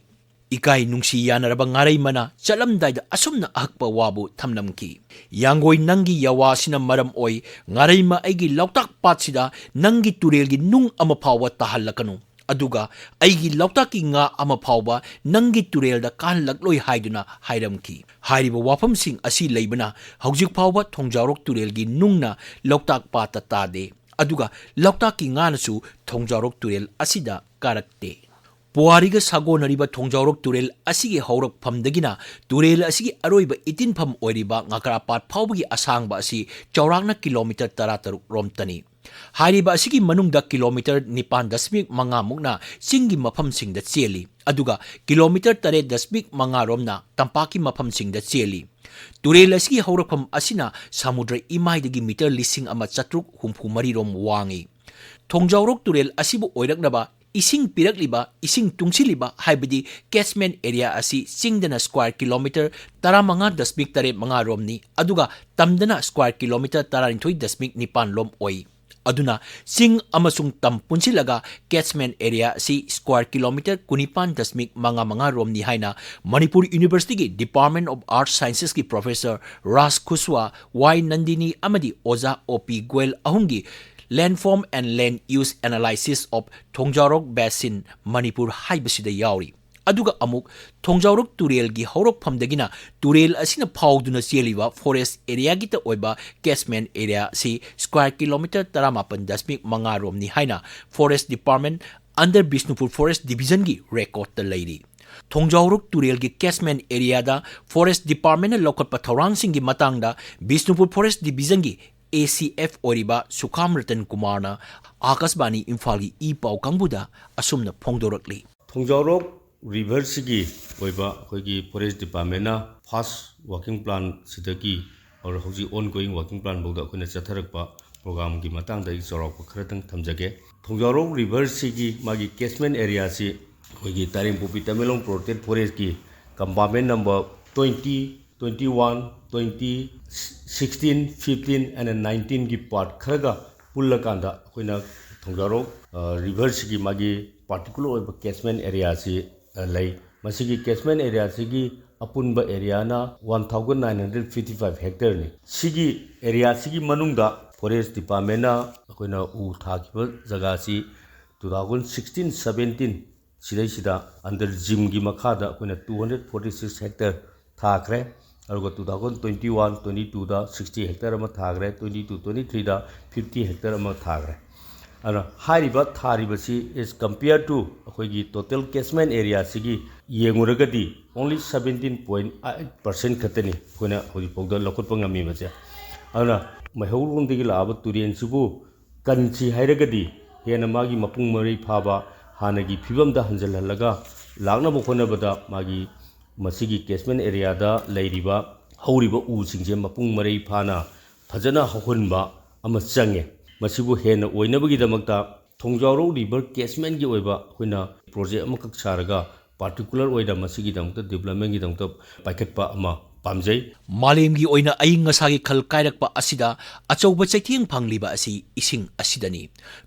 ꯏꯀꯥꯏ ꯅꯨꯡꯁꯤ ꯌꯥꯅꯔꯕ ꯉꯥꯔꯩꯃꯅ ꯆꯠꯂꯝꯗꯥꯏꯗ ꯑꯁꯨꯝꯅ ꯑꯍꯛꯄ ꯋꯥꯕꯨ ꯊꯝꯂꯝꯈꯤ, "ꯌꯥꯡꯒꯣꯏ, ꯅꯪꯒꯤ ꯌꯥꯋꯥꯁꯤꯅ ꯃꯔꯝ ꯑꯣꯏ ꯉꯥꯔꯩꯃ ꯑꯩꯒꯤ ꯂꯣꯛꯇꯥꯛ ꯄꯥꯠꯁꯤꯗ ꯅꯪꯒꯤ ꯇꯨꯔꯦꯜꯒꯤ ꯅꯨꯡ ꯑꯃ ꯐꯥꯎꯕ ꯇꯥꯍꯜꯂꯛꯀꯅꯨ꯫ ꯑꯗꯨꯒ ꯑꯩꯒꯤ ꯂꯣꯛꯇꯥꯛꯀꯤ ꯉꯥ ꯑꯃ ꯐꯥꯎꯕ ꯅꯪꯒꯤ ꯇꯨꯔꯦꯜꯗ ꯀꯥꯍꯜꯂꯛꯂꯣꯏ" ꯍꯥꯏꯗꯨꯅ ꯍꯥꯏꯔꯝꯈꯤ꯫ ꯍꯥꯏꯔꯤꯕ ꯋꯥꯐꯝꯁꯤꯡ ꯑꯁꯤ ꯂꯩꯕꯅ ꯍꯧꯖꯤꯛ ꯐꯥꯎꯕ ꯊꯣꯡꯖꯥꯎꯔꯣꯛ ꯇꯨꯔꯦꯜꯒꯤ ꯅꯨꯡꯅ ꯂꯣꯛꯇꯥꯛ ꯄꯥꯠꯇ ꯇꯥꯗꯦ꯫ ꯑꯗꯨꯒ ꯂꯣꯛꯇꯥꯛꯀꯤ ꯉꯥꯅꯁꯨ ꯊꯣꯡꯖꯥꯎꯔꯣꯛ ꯇꯨꯔꯦꯜ ꯑꯁꯤꯗ ꯀꯥꯔꯛꯇꯦ꯫ ꯄꯨꯋꯥꯔꯤꯒ ꯁꯥꯒꯣꯟꯅꯔꯤꯕ ꯊꯣꯡꯖꯥꯎꯔꯣꯛ ꯇꯨꯔꯦꯜ ꯑꯁꯤꯒꯤ ꯍꯧꯔꯛꯐꯝꯗꯒꯤꯅ ꯇꯨꯔꯦꯜ ꯑꯁꯤꯒꯤ ꯑꯔꯣꯏꯕ ꯏꯇꯤꯟꯐꯝ ꯑꯣꯏꯔꯤꯕ ꯉꯀ꯭ꯔꯥꯄꯥꯠ ꯐꯥꯎꯕꯒꯤ ꯑꯁꯥꯡꯕ ꯑꯁꯤ ꯆꯥꯎꯔꯥꯛꯅ ꯀꯤꯂꯣꯃꯤꯇꯔ ꯇꯔꯥꯇꯔꯨꯛ ꯔꯣꯝꯇꯅꯤ꯫ ꯍꯥꯏꯔꯤꯕ ꯑꯁꯤꯒꯤ ꯃꯅꯨꯡꯗ ꯀꯤꯂꯣꯃꯤꯇꯔ ꯅꯤꯄꯥꯟ ꯗꯁꯃꯤꯛ ꯃꯉꯥ ꯃꯨꯛꯅ ꯆꯤꯡꯒꯤ ꯃꯐꯝꯁꯤꯡꯗ ꯆꯦꯜꯂꯤ, ꯑꯗꯨꯒ ꯀꯤꯂꯣꯃꯤꯇꯔ ꯇꯔꯦꯠ ꯗꯁꯃꯤꯛ ꯃꯉꯥ ꯔꯣꯝꯅ ꯇꯝꯄꯥꯛꯀꯤ ꯃꯐꯝꯁꯤꯡꯗ ꯆꯦꯜꯂꯤ꯫ ꯇꯨꯔꯦꯜ ꯑꯁꯤꯒꯤ ꯍꯧꯔꯛꯐꯝ ꯑꯁꯤꯅ ꯁꯃꯨꯗ꯭ꯔ ꯏꯃꯥꯏꯗꯒꯤ ꯃꯤꯇꯔ ꯂꯤꯁꯤꯡ ꯑꯃ ꯆꯥꯇ꯭ꯔꯨꯛ ꯍꯨꯝꯐꯨ ꯃꯔꯤ ꯔꯣꯝ ꯋꯥꯡꯉꯤ꯫ ꯊꯣꯡꯖꯥꯎꯔꯣꯛ ꯇꯨꯔꯦꯜ ꯑꯁꯤꯕꯨ ꯑꯣꯏꯔꯛꯅꯕ ꯏꯁꯤꯡ ꯄꯤꯔꯛꯂꯤꯕ, ꯏꯁꯤꯡ ꯇꯨꯡꯁꯤꯜꯂꯤꯕ, ꯍꯥꯏꯕꯗꯤ catchment area ꯑꯁꯤ ꯆꯤꯡꯗꯅ square kilometre ꯇꯔꯥꯃꯉꯥ ꯗꯁꯃꯤꯛ ꯇꯔꯦꯠ ꯃꯉꯥ ꯔꯣꯝꯅꯤ, ꯑꯗꯨꯒ ꯇꯝꯗꯅ square kilometre ꯇꯔꯥꯅꯤꯊꯣꯏ ꯗꯁꯃꯤꯛ ꯅꯤꯄꯥꯟ ꯂꯣꯝ ꯑꯣꯏ꯫ ꯑꯗꯨꯅ ꯆꯤꯡ ꯑꯃꯁꯨꯡ ꯇꯝ ꯄꯨꯟꯁꯤꯜꯂꯒ catchment area ꯑꯁꯤ square kilometre ꯀꯨꯟꯅꯤꯄꯥꯟ ꯗꯁꯃꯤꯛ ꯃꯉꯥ ꯃꯉꯥ ꯔꯣꯝꯅꯤ ꯍꯥꯏꯅ ꯃꯅꯤꯄꯨꯔ ꯌꯨꯅꯤꯚꯔꯁꯤꯇꯤꯒꯤ Department of Arts Sciences ꯀꯤ Professor ꯔꯥꯖ ꯈꯨꯁꯋꯥ, ꯋꯥꯏ ꯅꯟꯗꯤꯅꯤ ꯑꯃꯗꯤ ꯑꯣꯖꯥ ꯑꯣ ꯄꯤ ꯒꯣꯌꯜ ꯑꯍꯨꯝꯒꯤ Landform and Land Use Analysis of ꯊꯣꯡꯖꯥꯎꯔꯣꯛ Basin Manipur ꯍꯥꯏꯕꯁꯤꯗ ꯌꯥꯎꯔꯤ꯫ ꯑꯗꯨꯒ ꯑꯃꯨꯛ ꯊꯣꯡꯖꯥꯎꯔꯣꯛ ꯇꯨꯔꯦꯜꯒꯤ ꯍꯧꯔꯛꯐꯝꯗꯒꯤꯅ ꯇꯨꯔꯦꯜ ꯑꯁꯤꯅ ꯐꯥꯎꯗꯨꯅ ꯆꯦꯜꯂꯤꯕ forest area ꯒꯤꯇ ꯑꯣꯏꯕ catchment area ꯑꯁꯤ square kilometre ꯇꯔꯥꯃꯥꯄꯟ ꯗꯁꯃꯤꯛ ꯃꯉꯥ ꯔꯣꯝꯅꯤ ꯍꯥꯏꯅ Forest Department under Bishnupur Forest Division ꯒꯤ record ꯇ ꯂꯩꯔꯤ꯫ ꯊꯣꯡꯖꯥꯎꯔꯣꯛ ꯇꯨꯔꯦꯜꯒꯤ catchment area ꯗ Forest Department ꯅ ꯂꯧꯈꯠꯄ ꯊꯧꯔꯥꯡꯁꯤꯡꯒꯤ ꯃꯇꯥꯡꯗ ꯕꯤꯁꯅꯨꯄꯨꯔ Forest Division ꯒꯤ A C F ꯑꯣꯏꯔꯤꯕ ꯁꯨꯈꯥꯝ ꯔꯇꯟ ꯀꯨꯃꯥꯔꯅ ꯑꯥꯀꯥꯁꯕꯥꯅꯤ ꯏꯝꯐꯥꯜꯒꯤ ꯏ ꯄꯥꯎ ꯀꯥꯡꯕꯨꯗ ꯑꯁꯨꯝꯅ ꯐꯣꯡꯗꯣꯔꯛꯂꯤ꯫ ꯊꯣꯡꯖꯥꯎꯔꯣꯛ river ꯁꯤꯒꯤ ꯑꯣꯏꯕ ꯑꯩꯈꯣꯏꯒꯤ Forest Department ꯅ first working plan ꯁꯤꯗꯒꯤ ꯑꯣꯔ ꯍꯧꯖꯤꯛ ongoing working plan ꯐꯥꯎꯗ ꯑꯩꯈꯣꯏꯅ ꯆꯠꯊꯔꯛꯄ program ꯒꯤ ꯃꯇꯥꯡꯗ ꯑꯩ ꯆꯥꯎꯔꯥꯛꯄ ꯈꯔꯗꯪ ꯊꯝꯖꯒꯦ꯫ ꯊꯣꯡꯖꯥꯎꯔꯣꯛ river ꯁꯤꯒꯤ ꯃꯥꯒꯤ catchment area ꯁꯤ ꯑꯩꯈꯣꯏꯒꯤ ꯇꯥꯏꯔꯦꯡꯄꯣꯛꯄꯤ ꯇꯃꯦꯡꯂꯣꯡ protected forest ꯀꯤ compartment number twenty, twenty one, twenty, sixteen, fifteen and nineteen ꯒꯤ part ꯈꯔꯒ ꯄꯨꯜꯂꯀꯥꯟꯗ ꯑꯩꯈꯣꯏꯅ ꯊꯣꯡꯖꯥꯎꯔꯣꯛ river ꯁꯤꯒꯤ ꯃꯥꯒꯤ particular ꯑꯣꯏꯕ catchment area ꯁꯤ ꯂꯩ꯫ ꯃꯁꯤꯒꯤ catchment area ꯁꯤꯒꯤ ꯑꯄꯨꯟꯕ area ꯅ one thousand nine hundred fifty five hectare ꯅꯤ꯫ ꯁꯤꯒꯤ area ꯁꯤꯒꯤ ꯃꯅꯨꯡꯗ Forest Department ꯅ ꯑꯩꯈꯣꯏꯅ ꯎ ꯊꯥꯈꯤꯕ ꯖꯒꯥꯁꯤ two thousand sixteen seventeen ꯁꯤꯗꯩꯁꯤꯗ under JIM ꯒꯤ ꯃꯈꯥꯗ ꯑꯩꯈꯣꯏꯅ two hundred forty six hectare ꯊꯥꯈ꯭ꯔꯦ꯫ ꯑꯗꯨꯒ two thousand twenty one twenty two ꯗ sixty hectare ꯑꯃ ꯊꯥꯈ꯭ꯔꯦ, twenty two twenty three ꯗ fifty hectare ꯑꯃ ꯊꯥꯈ꯭ꯔꯦ꯫ ꯑꯗꯨꯅ ꯍꯥꯏꯔꯤꯕ ꯊꯥꯔꯤꯕꯁꯤ as compare to ꯑꯩꯈꯣꯏꯒꯤ total catchment area ꯁꯤꯒꯤ ꯌꯦꯡꯉꯨꯔꯒꯗꯤ only seventeen point eight percent ꯈꯛꯇꯅꯤ ꯑꯩꯈꯣꯏꯅ ꯍꯧꯖꯤꯛꯐꯥꯎꯗ ꯂꯧꯈꯠꯄ ꯉꯝꯃꯤꯕꯁꯦ꯫ ꯑꯗꯨꯅ ꯃꯩꯍꯧꯔꯣꯝꯗꯒꯤ ꯂꯥꯛꯑꯕ ꯇꯨꯔꯦꯟꯁꯤꯕꯨ ꯀꯟꯁꯤ ꯍꯥꯏꯔꯒꯗꯤ ꯍꯦꯟꯅ ꯃꯥꯒꯤ ꯃꯄꯨꯡ ꯃꯔꯩ ꯐꯥꯕ ꯍꯥꯟꯅꯒꯤ ꯐꯤꯕꯝꯗ ꯍꯟꯖꯤꯜꯍꯜꯂꯒ ꯂꯥꯛꯅꯕ ꯍꯣꯠꯅꯕꯗ ꯃꯥꯒꯤ ꯃꯁꯤꯒꯤ catchment area ꯗ ꯂꯩꯔꯤꯕ ꯍꯧꯔꯤꯕ ꯎꯁꯤꯡꯁꯦ ꯃꯄꯨꯡ ꯃꯔꯩ ꯐꯥꯅ ꯐꯖꯅ ꯍꯧꯍꯟꯕ ꯑꯃ ꯆꯪꯉꯦ꯫ ꯃꯁꯤꯕꯨ ꯍꯦꯟꯅ ꯑꯣꯏꯅꯕꯒꯤꯗꯃꯛꯇ ꯊꯣꯡꯖꯥꯎꯔꯧ river catchment ꯀꯤ ꯑꯣꯏꯕ ꯑꯩꯈꯣꯏꯅ project ꯑꯃꯈꯛ ꯁꯥꯔꯒ particular ꯑꯣꯏꯅ ꯃꯁꯤꯒꯤꯗꯃꯛꯇ development ꯀꯤꯗꯃꯛꯇ ꯄꯥꯏꯈꯠꯄ ꯑꯃ ꯄꯥꯝꯖꯩ꯫ ꯃꯥꯂꯦꯝꯒꯤ ꯑꯣꯏꯅ ꯑꯏꯪ ꯑꯁꯥꯒꯤ ꯈꯜ ꯀꯥꯏꯔꯛꯄ ꯑꯁꯤꯗ ꯑꯆꯧꯕ ꯆꯩꯊꯦꯡ ꯐꯪꯂꯤꯕ ꯑꯁꯤ ꯏꯁꯤꯡ ꯑꯁꯤꯗꯅꯤ꯫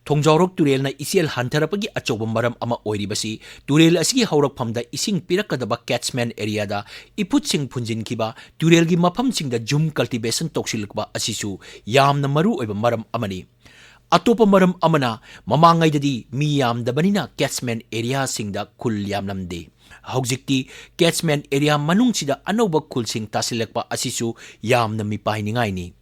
ꯊꯣꯡꯖꯥꯎꯔꯣꯛ ꯇꯨꯔꯦꯜꯅ ꯏꯆꯦꯜ ꯍꯟꯊꯔꯛꯄꯒꯤ ꯑꯆꯧꯕ ꯃꯔꯝ ꯑꯃ ꯑꯣꯏꯔꯤꯕꯁꯤ ꯇꯨꯔꯦꯜ ꯑꯁꯤꯒꯤ ꯍꯧꯔꯛꯐꯝꯗ ꯏꯁꯤꯡ ꯄꯤꯔꯛꯀꯗꯕ catchment areaꯗ ꯏꯐꯨꯠꯁꯤꯡ ꯐꯨꯟꯖꯤꯟꯈꯤꯕ, ꯇꯨꯔꯦꯜꯒꯤ ꯃꯐꯝꯁꯤꯡꯗ ꯖꯨꯝ cultivation ꯇꯧꯁꯤꯜꯂꯛꯄ ꯑꯁꯤꯁꯨ ꯌꯥꯝꯅ ꯃꯔꯨ ꯑꯣꯏꯕ ꯃꯔꯝ ꯑꯃꯅꯤ꯫ ꯑꯇꯣꯞꯄ ꯃꯔꯝ ꯑꯃꯅ, ꯃꯃꯥꯡꯉꯩꯗꯗꯤ ꯃꯤ ꯌꯥꯝꯗꯕꯅꯤꯅ catchment areaꯁꯤꯡꯗ ꯈꯨꯜ ꯌꯥꯝꯂꯝꯗꯦ꯫ ꯍꯧꯖꯤꯛꯇꯤ catchment area ꯃꯅꯨꯡꯁꯤꯗ ꯑꯅꯧꯕ ꯈꯨꯜꯁꯤꯡ ꯇꯥꯁꯤꯜꯂꯛꯄ ꯑꯁꯤꯁꯨ ꯌꯥꯝꯅ ꯃꯤꯄꯥꯏꯅꯤꯡꯉꯥꯏꯅꯤ꯫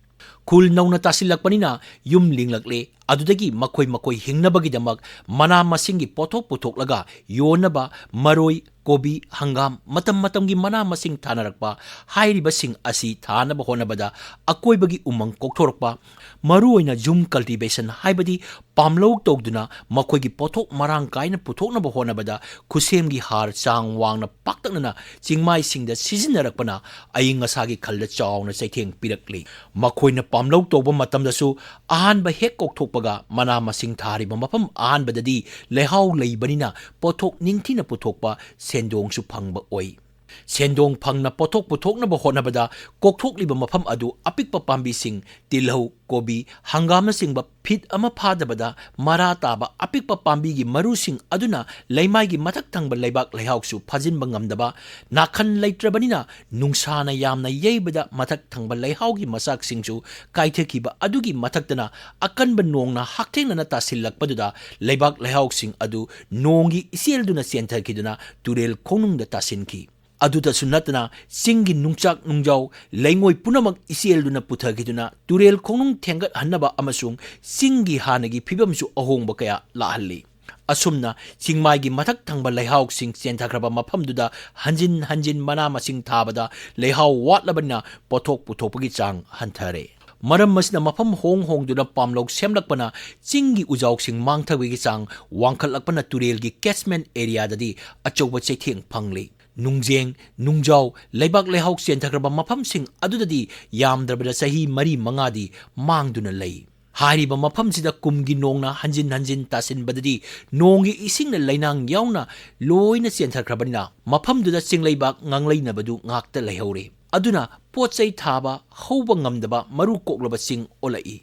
ꯈꯨꯜ ꯅꯧꯅ ꯇꯥꯁꯤꯜꯂꯛꯄꯅꯤꯅ ꯌꯨꯝ ꯂꯤꯡꯂꯛꯂꯦ, ꯑꯗꯨꯗꯒꯤ ꯃꯈꯣꯏ ꯃꯈꯣꯏ ꯍꯤꯡꯅꯕꯒꯤꯗꯃꯛ ꯃꯅꯥ ꯃꯁꯤꯡꯒꯤ ꯄꯣꯠꯊꯣꯛ ꯄꯨꯊꯣꯛꯂꯒ ꯌꯣꯟꯅꯕ ꯃꯔꯣꯏ, ꯀꯣꯕꯤ, ꯍꯪꯒꯥꯝ, ꯃꯇꯝ ꯃꯇꯝꯒꯤ ꯃꯅꯥ ꯃꯁꯤꯡ ꯊꯥꯅꯔꯛꯄ꯫ ꯍꯥꯏꯔꯤꯕꯁꯤꯡ ꯑꯁꯤ ꯊꯥꯅꯕ ꯍꯣꯠꯅꯕꯗ ꯑꯀꯣꯏꯕꯒꯤ ꯎꯃꯪ ꯀꯣꯛꯊꯣꯔꯛꯄ, ꯃꯔꯨꯑꯣꯏꯅ ꯖꯨꯝ cultivation ꯍꯥꯏꯕꯗꯤ ꯄꯥꯝꯂꯧ ꯇꯧꯗꯨꯅ ꯃꯈꯣꯏꯒꯤ ꯄꯣꯠꯊꯣꯛ ꯃꯔꯥꯡ ꯀꯥꯏꯅ ꯄꯨꯊꯣꯛꯅꯕ ꯍꯣꯠꯅꯕꯗ ꯈꯨꯠꯁꯦꯝꯒꯤ ꯍꯥꯔ ꯆꯥꯡ ꯋꯥꯡꯅ ꯄꯥꯛꯇꯛꯅꯅ ꯆꯤꯡꯃꯥꯏꯁꯤꯡꯗ ꯁꯤꯖꯤꯟꯅꯔꯛꯄꯅ ꯑꯏꯪ ꯑꯁꯥꯒꯤ ꯈꯜꯗ ꯆꯥꯎꯅ ꯆꯩꯊꯦꯡ ꯄꯤꯔꯛꯂꯤ꯫ ꯃꯈꯣꯏꯅ ꯄꯥꯝꯂꯧ ꯇꯧꯕ ꯃꯇꯝꯗꯁꯨ ꯑꯍꯥꯟꯕ ꯍꯦꯛ ꯀꯣꯛꯊꯣꯛꯄꯒ ꯃꯅꯥ ꯃꯁꯤꯡ ꯊꯥꯔꯤꯕ ꯃꯐꯝ ꯑꯍꯥꯟꯕꯗꯗꯤ ꯂꯩꯍꯥꯎ ꯂꯩꯕꯅꯤꯅ ꯄꯣꯠꯊꯣꯛ ꯅꯤꯡꯊꯤꯅ ꯄꯨꯊꯣꯛꯄ, ꯁꯦꯟꯗꯣꯡꯁꯨ ꯐꯪꯕ ꯑꯣꯏ꯫ ꯁꯦꯟꯗꯣꯡ ꯐꯪꯅ ꯄꯣꯠꯊꯣꯛ ꯄꯨꯊꯣꯛꯅꯕ ꯍꯣꯠꯅꯕꯗ ꯀꯣꯛꯊꯣꯛꯂꯤꯕ ꯃꯐꯝ ꯑꯗꯨ ꯑꯄꯤꯛꯄ ꯄꯥꯝꯕꯤꯁꯤꯡ, ꯇꯤꯜꯍꯧ, ꯀꯣꯕꯤ, ꯍꯪꯒꯥꯝꯅꯆꯤꯡꯕ ꯐꯤꯠ ꯑꯃ ꯐꯥꯗꯕꯗ ꯃꯔꯥ ꯇꯥꯕ ꯑꯄꯤꯛꯄ ꯄꯥꯝꯕꯤꯒꯤ ꯃꯔꯨꯁꯤꯡ ꯑꯗꯨꯅ ꯂꯩꯃꯥꯏꯒꯤ ꯃꯊꯛ ꯊꯪꯕ ꯂꯩꯕꯥꯛ ꯂꯩꯍꯥꯎꯁꯨ ꯐꯥꯖꯤꯟꯕ ꯉꯝꯗꯕ, ꯅꯥꯈꯟ ꯂꯩꯇ꯭ꯔꯕꯅꯤꯅ ꯅꯨꯡꯁꯥꯅ ꯌꯥꯝꯅ ꯌꯩꯕꯗ ꯃꯊꯛ ꯊꯪꯕ ꯂꯩꯍꯥꯎꯒꯤ ꯃꯆꯥꯛꯁꯤꯡꯁꯨ ꯀꯥꯏꯊꯈꯤꯕ ꯑꯗꯨꯒꯤ ꯃꯊꯛꯇꯅ ꯑꯀꯟꯕ ꯅꯣꯡꯅ ꯍꯛꯊꯦꯡꯅꯅ ꯇꯥꯁꯤꯜꯂꯛꯄꯗꯨꯗ ꯂꯩꯕꯥꯛ ꯂꯩꯍꯥꯎꯁꯤꯡ ꯑꯗꯨ ꯅꯣꯡꯒꯤ ꯏꯆꯦꯜꯗꯨꯅ ꯆꯦꯟꯊꯈꯤꯗꯨꯅ ꯇꯨꯔꯦꯜ ꯈꯣꯡꯅꯨꯡꯗ ꯇꯥꯁꯤꯟꯈꯤ꯫ ꯑꯗꯨꯗꯁꯨ ꯅꯠꯇꯅ ꯆꯤꯡꯒꯤ ꯅꯨꯡꯆꯥꯛ ꯅꯨꯡꯖꯥꯎ ꯂꯩꯉꯣꯏ ꯄꯨꯝꯅꯃꯛ ꯏꯆꯦꯜꯗꯨꯅ ꯄꯨꯊꯈꯤꯗꯨꯅ ꯇꯨꯔꯦꯜ ꯈꯣꯡꯅꯨꯡ ꯊꯦꯡꯒꯠꯍꯟꯅꯕ ꯑꯃꯁꯨꯡ ꯆꯤꯡꯒꯤ ꯍꯥꯟꯅꯒꯤ ꯐꯤꯕꯝꯁꯨ ꯑꯍꯣꯡꯕ ꯀꯌꯥ ꯂꯥꯛꯍꯜꯂꯤ꯫ ꯑꯁꯨꯝꯅ ꯆꯤꯡꯃꯥꯏꯒꯤ ꯃꯊꯛ ꯊꯪꯕ ꯂꯩꯍꯥꯎꯁꯤꯡ ꯆꯦꯟꯊꯈ꯭ꯔꯕ ꯃꯐꯝꯗꯨꯗ ꯍꯟꯖꯤꯟ ꯍꯟꯖꯤꯟ ꯃꯅꯥ ꯃꯁꯤꯡ ꯊꯥꯕꯗ ꯂꯩꯍꯥꯎ ꯋꯥꯠꯂꯕꯅꯤꯅ ꯄꯣꯠꯊꯣꯛ ꯄꯨꯊꯣꯛꯄꯒꯤ ꯆꯥꯡ ꯍꯟꯊꯔꯦ꯫ ꯃꯔꯝ ꯑꯁꯤꯅ ꯃꯐꯝ ꯍꯣꯡ ꯍꯣꯡꯗꯨꯅ ꯄꯥꯝꯂꯧ ꯁꯦꯝꯂꯛꯄꯅ ꯆꯤꯡꯒꯤ ꯎꯖꯥꯎꯁꯤꯡ ꯃꯥꯡꯊꯕꯒꯤ ꯆꯥꯡ ꯋꯥꯡꯈꯠꯂꯛꯄꯅ ꯇꯨꯔꯦꯜꯒꯤ catchment areaꯗꯗꯤ ꯑꯆꯧꯕ ꯆꯩꯊꯦꯡ ꯐꯪꯂꯤ꯫ ꯅꯨꯡꯖꯦꯡ, ꯅꯨꯡꯖꯥꯎ, ꯂꯩꯕꯥꯛ ꯂꯩꯍꯥꯎ ꯆꯦꯟꯊꯈ꯭ꯔꯕ ꯃꯐꯝꯁꯤꯡ ꯑꯗꯨꯗꯗꯤ ꯌꯥꯝꯗ꯭ꯔꯕꯗ ꯆꯍꯤ ꯃꯔꯤ ꯃꯉꯥꯗꯤ ꯃꯥꯡꯗꯨꯅ ꯂꯩ꯫ ꯍꯥꯏꯔꯤꯕ ꯃꯐꯝꯁꯤꯗ ꯀꯨꯝꯒꯤ ꯅꯣꯡꯅ ꯍꯟꯖꯤꯟ ꯍꯟꯖꯤꯟ ꯇꯥꯁꯤꯟꯕꯗꯗꯤ ꯅꯣꯡꯒꯤ ꯏꯁꯤꯡꯅ ꯂꯩꯅꯥꯡ ꯌꯥꯎꯅ ꯂꯣꯏꯅ ꯆꯦꯟꯊꯈ꯭ꯔꯕꯅꯤꯅ ꯃꯐꯝꯗꯨꯗ ꯆꯤꯡꯂꯩꯕꯥꯛ ꯉꯥꯡꯂꯩꯅꯕꯗꯨ ꯉꯥꯛꯇ ꯂꯩꯍꯧꯔꯦ꯫ ꯑꯗꯨꯅ ꯄꯣꯠ ꯆꯩ ꯊꯥꯕ ꯍꯧꯕ ꯉꯝꯗꯕ ꯃꯔꯨ ꯀꯣꯛꯂꯕꯁꯤꯡ ꯑꯣꯜꯂꯛꯏ꯫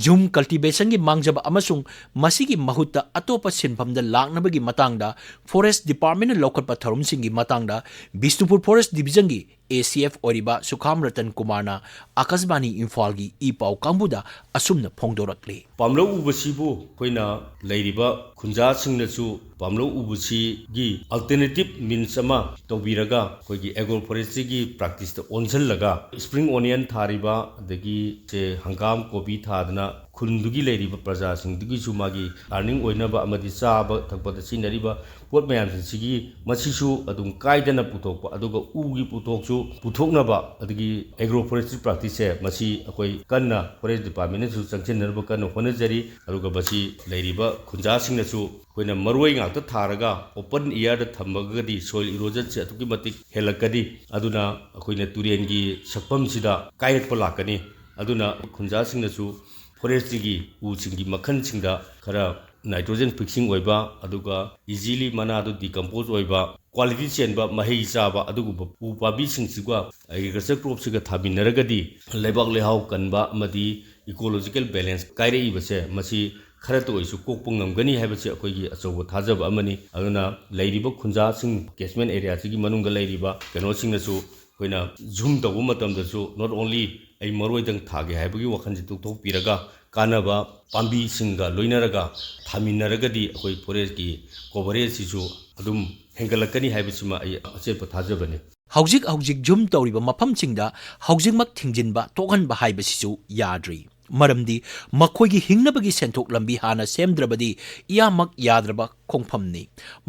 ꯖꯨꯝ ꯀꯜꯇꯤꯚꯦꯁꯟꯒꯤ ꯃꯥꯡꯖꯕ ꯑꯃꯁꯨꯡ ꯃꯁꯤꯒꯤ ꯃꯍꯨꯠꯇ ꯑꯇꯣꯞꯄ ꯁꯤꯟꯐꯝꯗ ꯂꯥꯛꯅꯕꯒꯤ ꯃꯇꯥꯡꯗ ꯐꯣꯔꯦꯁ ꯗꯤꯄꯥꯔꯠꯃꯦꯟꯅ ꯂꯧꯈꯠꯄ ꯊꯧꯔꯝꯁꯤꯡꯒꯤ ꯃꯇꯥꯡꯗ ꯕꯤꯁꯅꯨꯄꯨꯔ ꯐꯣꯔꯦꯁ ꯗꯤꯕꯤꯖꯟꯒꯤ ꯑꯦ ꯁꯤ ꯑꯦꯐ ꯑꯣꯏꯔꯤꯕ ꯁꯨꯈꯥꯝ ꯔꯇꯟ ꯀꯨꯃꯥꯔꯅ ꯑꯥꯀꯥꯁꯕꯥꯅꯤ ꯏꯝꯐꯥꯜꯒꯤ ꯏ ꯄꯥꯎ ꯀꯥꯡꯕꯨꯗ ꯑꯁꯨꯝꯅ ꯐꯣꯡꯗꯣꯔꯛꯂꯤ꯫ ꯄꯥꯝꯂꯧ ꯎꯕꯁꯤꯕꯨ ꯑꯩꯈꯣꯏꯅ ꯂꯩꯔꯤꯕ ꯈꯨꯟꯖꯥꯁꯤꯡꯅꯁꯨ ꯄꯥꯝꯂꯧ ꯎꯕꯁꯤꯒꯤ ꯑꯜꯇꯔꯅꯦꯇꯤꯞ ꯃꯤꯟꯁ ꯑꯃ ꯇꯧꯕꯤꯔꯒ ꯑꯩꯈꯣꯏꯒꯤ ꯑꯦꯒ꯭ꯔꯣ ꯐꯣꯔꯦꯁꯇ꯭ꯔꯤꯒꯤ ꯄ꯭ꯔꯥꯛꯇꯤꯁꯇ ꯑꯣꯟꯁꯤꯜꯂꯒ ꯁ꯭ꯄ꯭ꯔꯤꯡ ꯑꯣꯅꯤꯌꯟ ꯊꯥꯔꯤꯕ, ꯑꯗꯒꯤ ꯁꯦ ꯍꯪꯒꯥꯝ, ꯀꯣꯕꯤ ꯊꯥꯗꯅ ꯈꯨꯟꯗꯨꯒꯤ ꯂꯩꯔꯤꯕ ꯄ꯭ꯔꯖꯥꯁꯤꯡꯗꯨꯒꯤꯁꯨ ꯃꯥꯒꯤ ꯑꯥꯔꯅꯤꯡ ꯑꯣꯏꯅꯕ ꯑꯃꯗꯤ ꯆꯥꯕ ꯊꯛꯄꯗ ꯁꯤꯖꯤꯟꯅꯔꯤꯕ ꯄꯣꯠ ꯃꯌꯥꯝꯁꯤꯡꯁꯤꯒꯤ ꯃꯁꯤꯁꯨ ꯑꯗꯨꯝ ꯀꯥꯏꯗꯅ ꯄꯨꯊꯣꯛꯄ, ꯑꯗꯨꯒ ꯎꯒꯤ ꯄꯣꯠꯊꯣꯛꯁꯨ ꯄꯨꯊꯣꯛꯅꯕ, ꯑꯗꯒꯤ ꯑꯦꯒ꯭ꯔꯣ ꯐꯣꯔꯦꯁꯇ꯭ꯔꯤ ꯄ꯭ꯔꯥꯛꯇꯤꯁꯁꯦ ꯃꯁꯤ ꯑꯩꯈꯣꯏ ꯀꯟꯅ ꯐꯣꯔꯦꯁ ꯗꯤꯄꯥꯔꯠꯃꯦꯟꯅꯁꯨ ꯆꯪꯁꯤꯟꯅꯅꯕ ꯀꯟꯅ ꯍꯣꯠꯅꯖꯔꯤ꯫ ꯑꯗꯨꯒ ꯃꯁꯤ ꯂꯩꯔꯤꯕ ꯈꯨꯟꯖꯥꯁꯤꯡꯅꯁꯨ ꯑꯩꯈꯣꯏꯅ ꯃꯔꯣꯏ ꯉꯥꯛꯇ ꯊꯥꯔꯒ ꯑꯣꯄꯟ ꯏꯌꯥꯔꯗ ꯊꯝꯃꯒꯗꯤ ꯁꯣꯏꯜ ꯏꯔꯣꯖꯟꯁꯦ ꯑꯗꯨꯛꯀꯤ ꯃꯇꯤꯛ ꯍꯦꯜꯂꯛꯀꯅꯤ꯫ ꯑꯗꯨꯅ ꯑꯩꯈꯣꯏꯅ ꯇꯨꯔꯦꯟꯒꯤ ꯁꯛꯐꯝꯁꯤꯗ ꯀꯥꯏꯔꯛꯄ ꯂꯥꯛꯀꯅꯤ꯫ ꯑꯗꯨꯅ ꯈꯨꯟꯖꯥꯁꯤꯡꯅꯁꯨ ꯐꯣꯔꯦꯁꯇ꯭ꯔꯤꯒꯤ ꯎꯁꯤꯡꯒꯤ ꯃꯈꯜꯁꯤꯡꯗ ꯈꯔ ꯅꯥꯏꯇ꯭ꯔꯣꯖꯦꯟ ꯐꯤꯛꯁꯤꯡ ꯑꯣꯏꯕ, ꯑꯗꯨꯒ ꯏꯖꯤꯂꯤ ꯃꯅꯥꯗꯨ ꯗꯤꯀꯝꯄꯣꯖ ꯑꯣꯏꯕ, ꯀ꯭ꯋꯥꯂꯤꯇꯤ ꯆꯦꯟꯕ, ꯃꯍꯩ ꯆꯥꯕ ꯑꯗꯨꯒꯨꯝꯕ ꯎ ꯄꯥꯝꯕꯤꯁꯤꯡꯁꯤꯒ ꯑꯦꯒ꯭ꯔꯤꯀꯜꯆꯔ ꯀ꯭ꯔꯣꯞꯁꯤꯒ ꯊꯥꯃꯤꯟꯅꯔꯒꯗꯤ ꯂꯩꯕꯥꯛ ꯂꯩꯍꯥꯎ ꯀꯟꯕ ꯑꯃꯗꯤ ꯏꯀꯣꯂꯣꯖꯤꯀꯦꯜ ꯕꯦꯂꯦꯟꯁ ꯀꯥꯏꯔꯛꯏꯕꯁꯦ ꯃꯁꯤ ꯈꯔꯇ ꯑꯣꯏꯔꯁꯨ ꯀꯣꯛꯄ ꯉꯝꯒꯅꯤ ꯍꯥꯏꯕꯁꯤ ꯑꯩꯈꯣꯏꯒꯤ ꯑꯆꯧꯕ ꯊꯥꯖꯕ ꯑꯃꯅꯤ꯫ ꯑꯗꯨꯅ ꯂꯩꯔꯤꯕ ꯈꯨꯟꯖꯥꯁꯤꯡ, ꯀꯦꯆꯃꯦꯟ ꯑꯦꯔꯤꯌꯥꯁꯤꯒꯤ ꯃꯅꯨꯡꯗ ꯂꯩꯔꯤꯕ ꯀꯩꯅꯣꯁꯤꯡꯅꯁꯨ ꯑꯩꯈꯣꯏꯅ ꯖꯨꯝ ꯇꯧꯕ ꯃꯇꯝꯗꯁꯨ not only ꯑꯩ ꯃꯔꯣꯏꯗꯪ ꯊꯥꯒꯦ ꯍꯥꯏꯕꯒꯤ ꯋꯥꯈꯜꯁꯤ ꯇꯣꯛꯊꯣꯛꯄꯤꯔꯒ ꯀꯥꯟꯅꯕ ꯄꯥꯝꯕꯤꯁꯤꯡꯒ ꯂꯣꯏꯅꯔꯒ ꯊꯥꯃꯤꯟꯅꯔꯒꯗꯤ ꯑꯩꯈꯣꯏ ꯐꯣꯔꯦꯁꯀꯤ ꯀꯣꯚꯔꯦꯖꯁꯤꯁꯨ ꯑꯗꯨꯝ ꯍꯦꯟꯒꯠꯂꯛꯀꯅꯤ ꯍꯥꯏꯕꯁꯤꯃ ꯑꯩ ꯑꯆꯦꯠꯄ ꯊꯥꯖꯕꯅꯤ꯫ ꯍꯧꯖꯤꯛ ꯍꯧꯖꯤꯛ ꯖꯨꯝ ꯇꯧꯔꯤꯕ ꯃꯐꯝꯁꯤꯡꯗ ꯍꯧꯖꯤꯛꯃꯛ ꯊꯤꯡꯖꯤꯟꯕ ꯊꯣꯛꯍꯟꯕ ꯍꯥꯏꯕꯁꯤꯁꯨ ꯌꯥꯗ꯭ꯔꯤ꯫ ꯃꯔꯝꯗꯤ ꯃꯈꯣꯏꯒꯤ ꯍꯤꯡꯅꯕꯒꯤ ꯁꯦꯟꯊꯣꯛ ꯂꯝꯕꯤ ꯍꯥꯟꯅ ꯁꯦꯝꯗ꯭ꯔꯕꯗꯤ ꯏꯌꯥꯃꯛ ꯌꯥꯗ꯭ꯔꯕ ꯈꯣꯡꯐꯝꯅꯤ꯫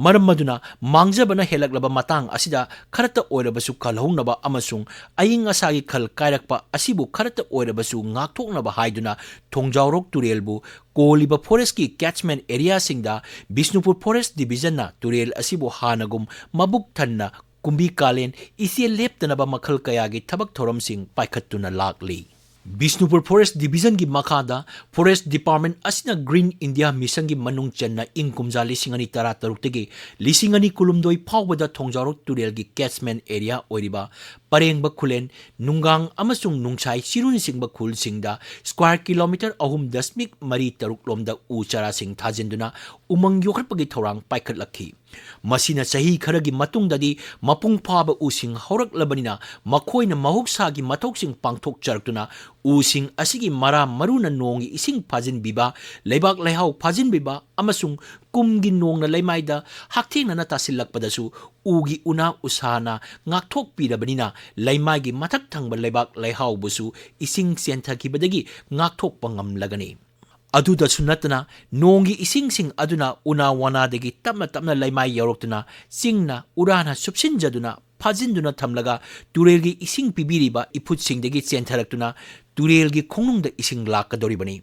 ꯃꯔꯝ ꯑꯗꯨꯅ ꯃꯥꯡꯖꯕꯅ ꯍꯦꯜꯂꯛꯂꯕ ꯃꯇꯥꯡ ꯑꯁꯤꯗ ꯈꯔꯇ ꯑꯣꯏꯔꯕꯁꯨ ꯀꯜꯍꯧꯅꯕ ꯑꯃꯁꯨꯡ ꯑꯏꯪ ꯑꯁꯥꯒꯤ ꯈꯜ ꯀꯥꯏꯔꯛꯄ ꯑꯁꯤꯕꯨ ꯈꯔꯇ ꯑꯣꯏꯔꯕꯁꯨ ꯉꯥꯛꯊꯣꯛꯅꯕ ꯍꯥꯏꯗꯨꯅ ꯊꯣꯡꯖꯥꯎꯔꯣꯛ ꯇꯨꯔꯦꯜꯕꯨ ꯀꯣꯜꯂꯤꯕ ꯐꯣꯔꯦꯁꯀꯤ ꯀꯦꯆꯃꯦꯟ ꯑꯦꯔꯤꯌꯥꯁꯤꯡꯗ ꯕꯤꯁꯅꯨꯄꯨꯔ ꯐꯣꯔꯦꯁ ꯗꯤꯕꯤꯖꯟꯅ ꯇꯨꯔꯦꯜ ꯑꯁꯤꯕꯨ ꯍꯥꯟꯅꯒꯨꯝ ꯃꯕꯨꯛ ꯊꯟꯅ ꯀꯨꯝꯕꯤ ꯀꯥꯂꯦꯟ ꯏꯆꯦꯜ ꯂꯦꯞꯇꯅꯕ ꯃꯈꯜ ꯀꯌꯥꯒꯤ ꯊꯕꯛ ꯊꯧꯔꯝꯁꯤꯡ ꯄꯥꯏꯈꯠꯇꯨꯅ ꯂꯥꯛꯂꯤ꯫ ꯕꯤꯁꯅꯨꯄꯨꯔ ꯐꯣꯔꯦꯁ ꯗꯤꯕꯤꯖꯟꯒꯤ ꯃꯈꯥꯗ ꯐꯣꯔꯦꯁ ꯗꯤꯄꯥꯔꯠꯃꯦꯟ ꯑꯁꯤꯅ ꯒ꯭ꯔꯤꯟ ꯏꯟꯗꯤꯌꯥ ꯃꯤꯁꯟꯒꯤ ꯃꯅꯨꯡ ꯆꯟꯅ ꯏꯪ ꯀꯨꯝꯖꯥ ꯂꯤꯁꯤꯡ ꯑꯅꯤ ꯇꯔꯥꯇꯔꯨꯛꯇꯒꯤ ꯂꯤꯁꯤꯡ ꯑꯅꯤ ꯀꯨꯟꯍꯨꯝꯗꯣꯏ ꯐꯥꯎꯕꯗ ꯊꯣꯡꯖꯥꯎꯔꯣꯛ ꯇꯨꯔꯦꯜꯒꯤ ꯀꯦꯆꯃꯦꯟ ꯑꯦꯔꯤꯌꯥ ꯑꯣꯏꯔꯤꯕ ꯄꯔꯦꯡꯕ ꯈꯨꯂꯦꯟ, ꯅꯨꯡꯒꯥꯡ ꯑꯃꯁꯨꯡ ꯅꯨꯡꯁꯥꯏ ꯆꯤꯔꯨꯅꯆꯤꯡꯕ ꯈꯨꯜꯁꯤꯡꯗ square kilometre ꯑꯍꯨꯝ ꯗꯁꯃꯤꯛ ꯃꯔꯤ ꯇꯔꯨꯛ ꯂꯣꯝꯗ ꯎ ꯆꯥꯔꯥꯁꯤꯡ ꯊꯥꯖꯤꯟꯗꯨꯅ ꯎꯃꯪ ꯌꯣꯛꯈꯠꯄꯒꯤ ꯊꯧꯔꯥꯡ ꯄꯥꯏꯈꯠꯂꯛꯈꯤ꯫ ꯃꯁꯤꯅ ꯆꯍꯤ ꯈꯔꯒꯤ ꯃꯇꯨꯡꯗꯗꯤ ꯃꯄꯨꯡ ꯐꯥꯕ ꯎꯁꯤꯡ ꯍꯧꯔꯛꯂꯕꯅꯤꯅ ꯃꯈꯣꯏꯅ ꯃꯍꯧꯁꯥꯒꯤ ꯃꯊꯧꯁꯤꯡ ꯄꯥꯡꯊꯣꯛꯆꯔꯛꯇꯨꯅ ꯎꯁꯤꯡ ꯑꯁꯤꯒꯤ ꯃꯔꯥ ꯃꯔꯨꯅ ꯅꯣꯡꯒꯤ ꯏꯁꯤꯡ ꯐꯥꯖꯤꯟꯕꯤꯕ, ꯂꯩꯕꯥꯛ ꯂꯩꯍꯥꯎ ꯐꯥꯖꯤꯟꯕꯤꯕ ꯑꯃꯁꯨꯡ ꯀꯨꯝꯒꯤ ꯅꯣꯡꯅ ꯂꯩꯃꯥꯏꯗ ꯍꯛꯊꯦꯡꯅꯅ ꯇꯥꯁꯤꯜꯂꯛꯄꯗꯁꯨ ꯎꯒꯤ ꯎꯅꯥ ꯎꯁꯥꯅ ꯉꯥꯛꯊꯣꯛꯄꯤꯔꯕꯅꯤꯅ ꯂꯩꯃꯥꯏꯒꯤ ꯃꯊꯛ ꯊꯪꯕ ꯂꯩꯕꯥꯛ ꯂꯩꯍꯥꯎꯕꯨꯁꯨ ꯏꯁꯤꯡ ꯆꯦꯟꯊꯈꯤꯕꯗꯒꯤ ꯉꯥꯛꯊꯣꯛꯄ ꯉꯝꯂꯒꯅꯤ꯫ ꯑꯗꯨꯗꯁꯨ ꯅꯠꯇꯅ ꯅꯣꯡꯒꯤ ꯏꯁꯤꯡꯁꯤꯡ ꯑꯗꯨꯅ ꯎꯅꯥ ꯋꯥꯅꯥꯗꯒꯤ ꯇꯞꯅ ꯇꯞꯅ ꯂꯩꯃꯥꯏ ꯌꯧꯔꯛꯇꯨꯅ ꯆꯤꯡꯅ ꯎꯔꯥꯅ ꯁꯨꯞꯁꯤꯟꯖꯗꯨꯅ ꯐꯥꯖꯤꯟꯗꯨꯅ ꯊꯝꯂꯒ ꯇꯨꯔꯦꯜꯒꯤ ꯏꯁꯤꯡ ꯄꯤꯕꯤꯔꯤꯕ ꯏꯐꯨꯠꯁꯤꯡꯗꯒꯤ ꯆꯦꯟꯊꯔꯛꯇꯨꯅ ꯇꯨꯔꯦꯜꯒꯤ ꯈꯣꯡꯅꯨꯡꯗ ꯏꯁꯤꯡ ꯂꯥꯛꯀꯗꯧꯔꯤꯕꯅꯤ꯫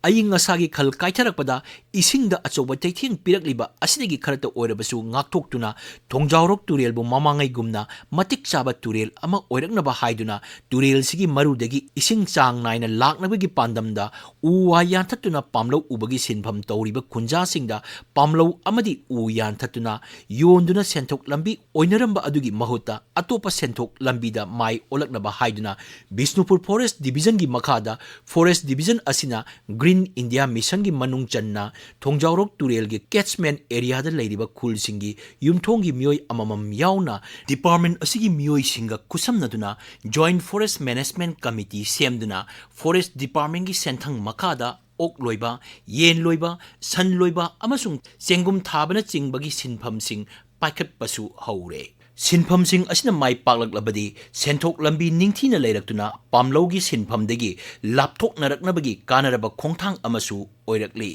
ꯑꯏꯪ ꯑꯁꯥꯒꯤ ꯈꯜ ꯀꯥꯏꯊꯔꯛꯄꯗ ꯏꯁꯤꯡꯗ ꯑꯆꯧꯕ ꯆꯩꯊꯦꯡ ꯄꯤꯔꯛꯂꯤꯕ ꯑꯁꯤꯗꯒꯤ ꯈꯔꯇ ꯑꯣꯏꯔꯕꯁꯨ ꯉꯥꯛꯊꯣꯛꯇꯨꯅ ꯊꯣꯡꯖꯥꯎꯔꯣꯛ ꯇꯨꯔꯦꯜꯕꯨ ꯃꯃꯥꯡꯉꯩꯒꯨꯝꯅ ꯃꯇꯤꯛ ꯆꯥꯕ ꯇꯨꯔꯦꯜ ꯑꯃ ꯑꯣꯏꯔꯛꯅꯕ ꯍꯥꯏꯗꯨꯅ ꯇꯨꯔꯦꯜꯁꯤꯒꯤ ꯃꯔꯨꯗꯒꯤ ꯏꯁꯤꯡ ꯆꯥꯡ ꯅꯥꯏꯅ ꯂꯥꯛꯅꯕꯒꯤ ꯄꯥꯟꯗꯝꯗ ꯎ ꯋꯥ ꯌꯥꯟꯊꯠꯇꯨꯅ ꯄꯥꯝꯂꯧ ꯎꯕꯒꯤ ꯁꯤꯟꯐꯝ ꯇꯧꯔꯤꯕ ꯈꯨꯟꯖꯥꯁꯤꯡꯗ ꯄꯥꯝꯂꯧ ꯑꯃꯗꯤ ꯎ ꯌꯥꯟꯊꯠꯇꯨꯅ ꯌꯣꯟꯗꯨꯅ ꯁꯦꯟꯊꯣꯛ ꯂꯝꯕꯤ ꯑꯣꯏꯅꯔꯝꯕ ꯑꯗꯨꯒꯤ ꯃꯍꯨꯠꯇ ꯑꯇꯣꯞꯄ ꯁꯦꯟꯊꯣꯛ ꯂꯝꯕꯤꯗ ꯃꯥꯏ ꯑꯣꯜꯂꯛꯅꯕ ꯍꯥꯏꯗꯨꯅ ꯕꯤꯁꯅꯨꯄꯨꯔ ꯐꯣꯔꯦꯁ ꯗꯤꯕꯤꯖꯟꯒꯤ ꯃꯈꯥꯗ ꯐꯣꯔꯦꯁ ꯗꯤꯕꯤꯖꯟ ꯑꯁꯤꯅ ꯒ꯭ꯔꯤꯟ ꯏꯟꯗꯤꯌꯥ ꯃꯤꯁꯟꯒꯤ ꯃꯅꯨꯡ ꯆꯟꯅ ꯊꯣꯡꯖꯥꯎꯔꯣꯛ ꯇꯨꯔꯦꯜꯒꯤ ꯀꯦꯠꯁꯃꯦꯟ ꯑꯦꯔꯤꯌꯥꯗ ꯂꯩꯔꯤꯕ ꯈꯨꯜꯁꯤꯡꯒꯤ ꯌꯨꯝꯊꯣꯡꯒꯤ ꯃꯤꯑꯣꯏ ꯑꯃꯃꯝ ꯌꯥꯎꯅ ꯗꯤꯄꯥꯔꯠꯃꯦꯟ ꯑꯁꯤꯒꯤ ꯃꯤꯑꯣꯏꯁꯤꯡꯒ ꯈꯨꯠꯁꯝꯅꯗꯨꯅ ꯖꯣꯏꯟꯠ ꯐꯣꯔꯦꯁ ꯃꯦꯅꯦꯖꯃꯦꯟꯠ ꯀꯃꯤꯇꯤ ꯁꯦꯝꯗꯨꯅ ꯐꯣꯔꯦꯁ ꯗꯤꯄꯥꯔꯠꯃꯦꯟꯒꯤ ꯁꯦꯟꯊꯪ ꯃꯈꯥꯗ ꯑꯣꯛ ꯂꯣꯏꯕ, ꯌꯦꯟ ꯂꯣꯏꯕ, ꯁꯟ ꯂꯣꯏꯕ ꯑꯃꯁꯨꯡ ꯆꯦꯡꯒꯨꯝ ꯊꯥꯕꯅꯆꯤꯡꯕꯒꯤ ꯁꯤꯟꯐꯝꯁꯤꯡ ꯄꯥꯏꯈꯠꯄꯁꯨ ꯍꯧꯔꯦ꯫ ꯁꯤꯟꯐꯝꯁꯤꯡ ꯑꯁꯤꯅ ꯃꯥꯏ ꯄꯥꯛꯂꯛꯂꯕꯗꯤ ꯁꯦꯟꯊꯣꯛ ꯂꯝꯕꯤ ꯅꯤꯡꯊꯤꯅ ꯂꯩꯔꯛꯇꯨꯅ ꯄꯥꯝꯂꯧꯒꯤ ꯁꯤꯟꯐꯝꯗꯒꯤ ꯂꯥꯞꯊꯣꯛꯅꯔꯛꯅꯕꯒꯤ ꯀꯥꯟꯅꯔꯕ ꯈꯣꯡꯊꯥꯡ ꯑꯃꯁꯨ ꯑꯣꯏꯔꯛꯂꯤ꯫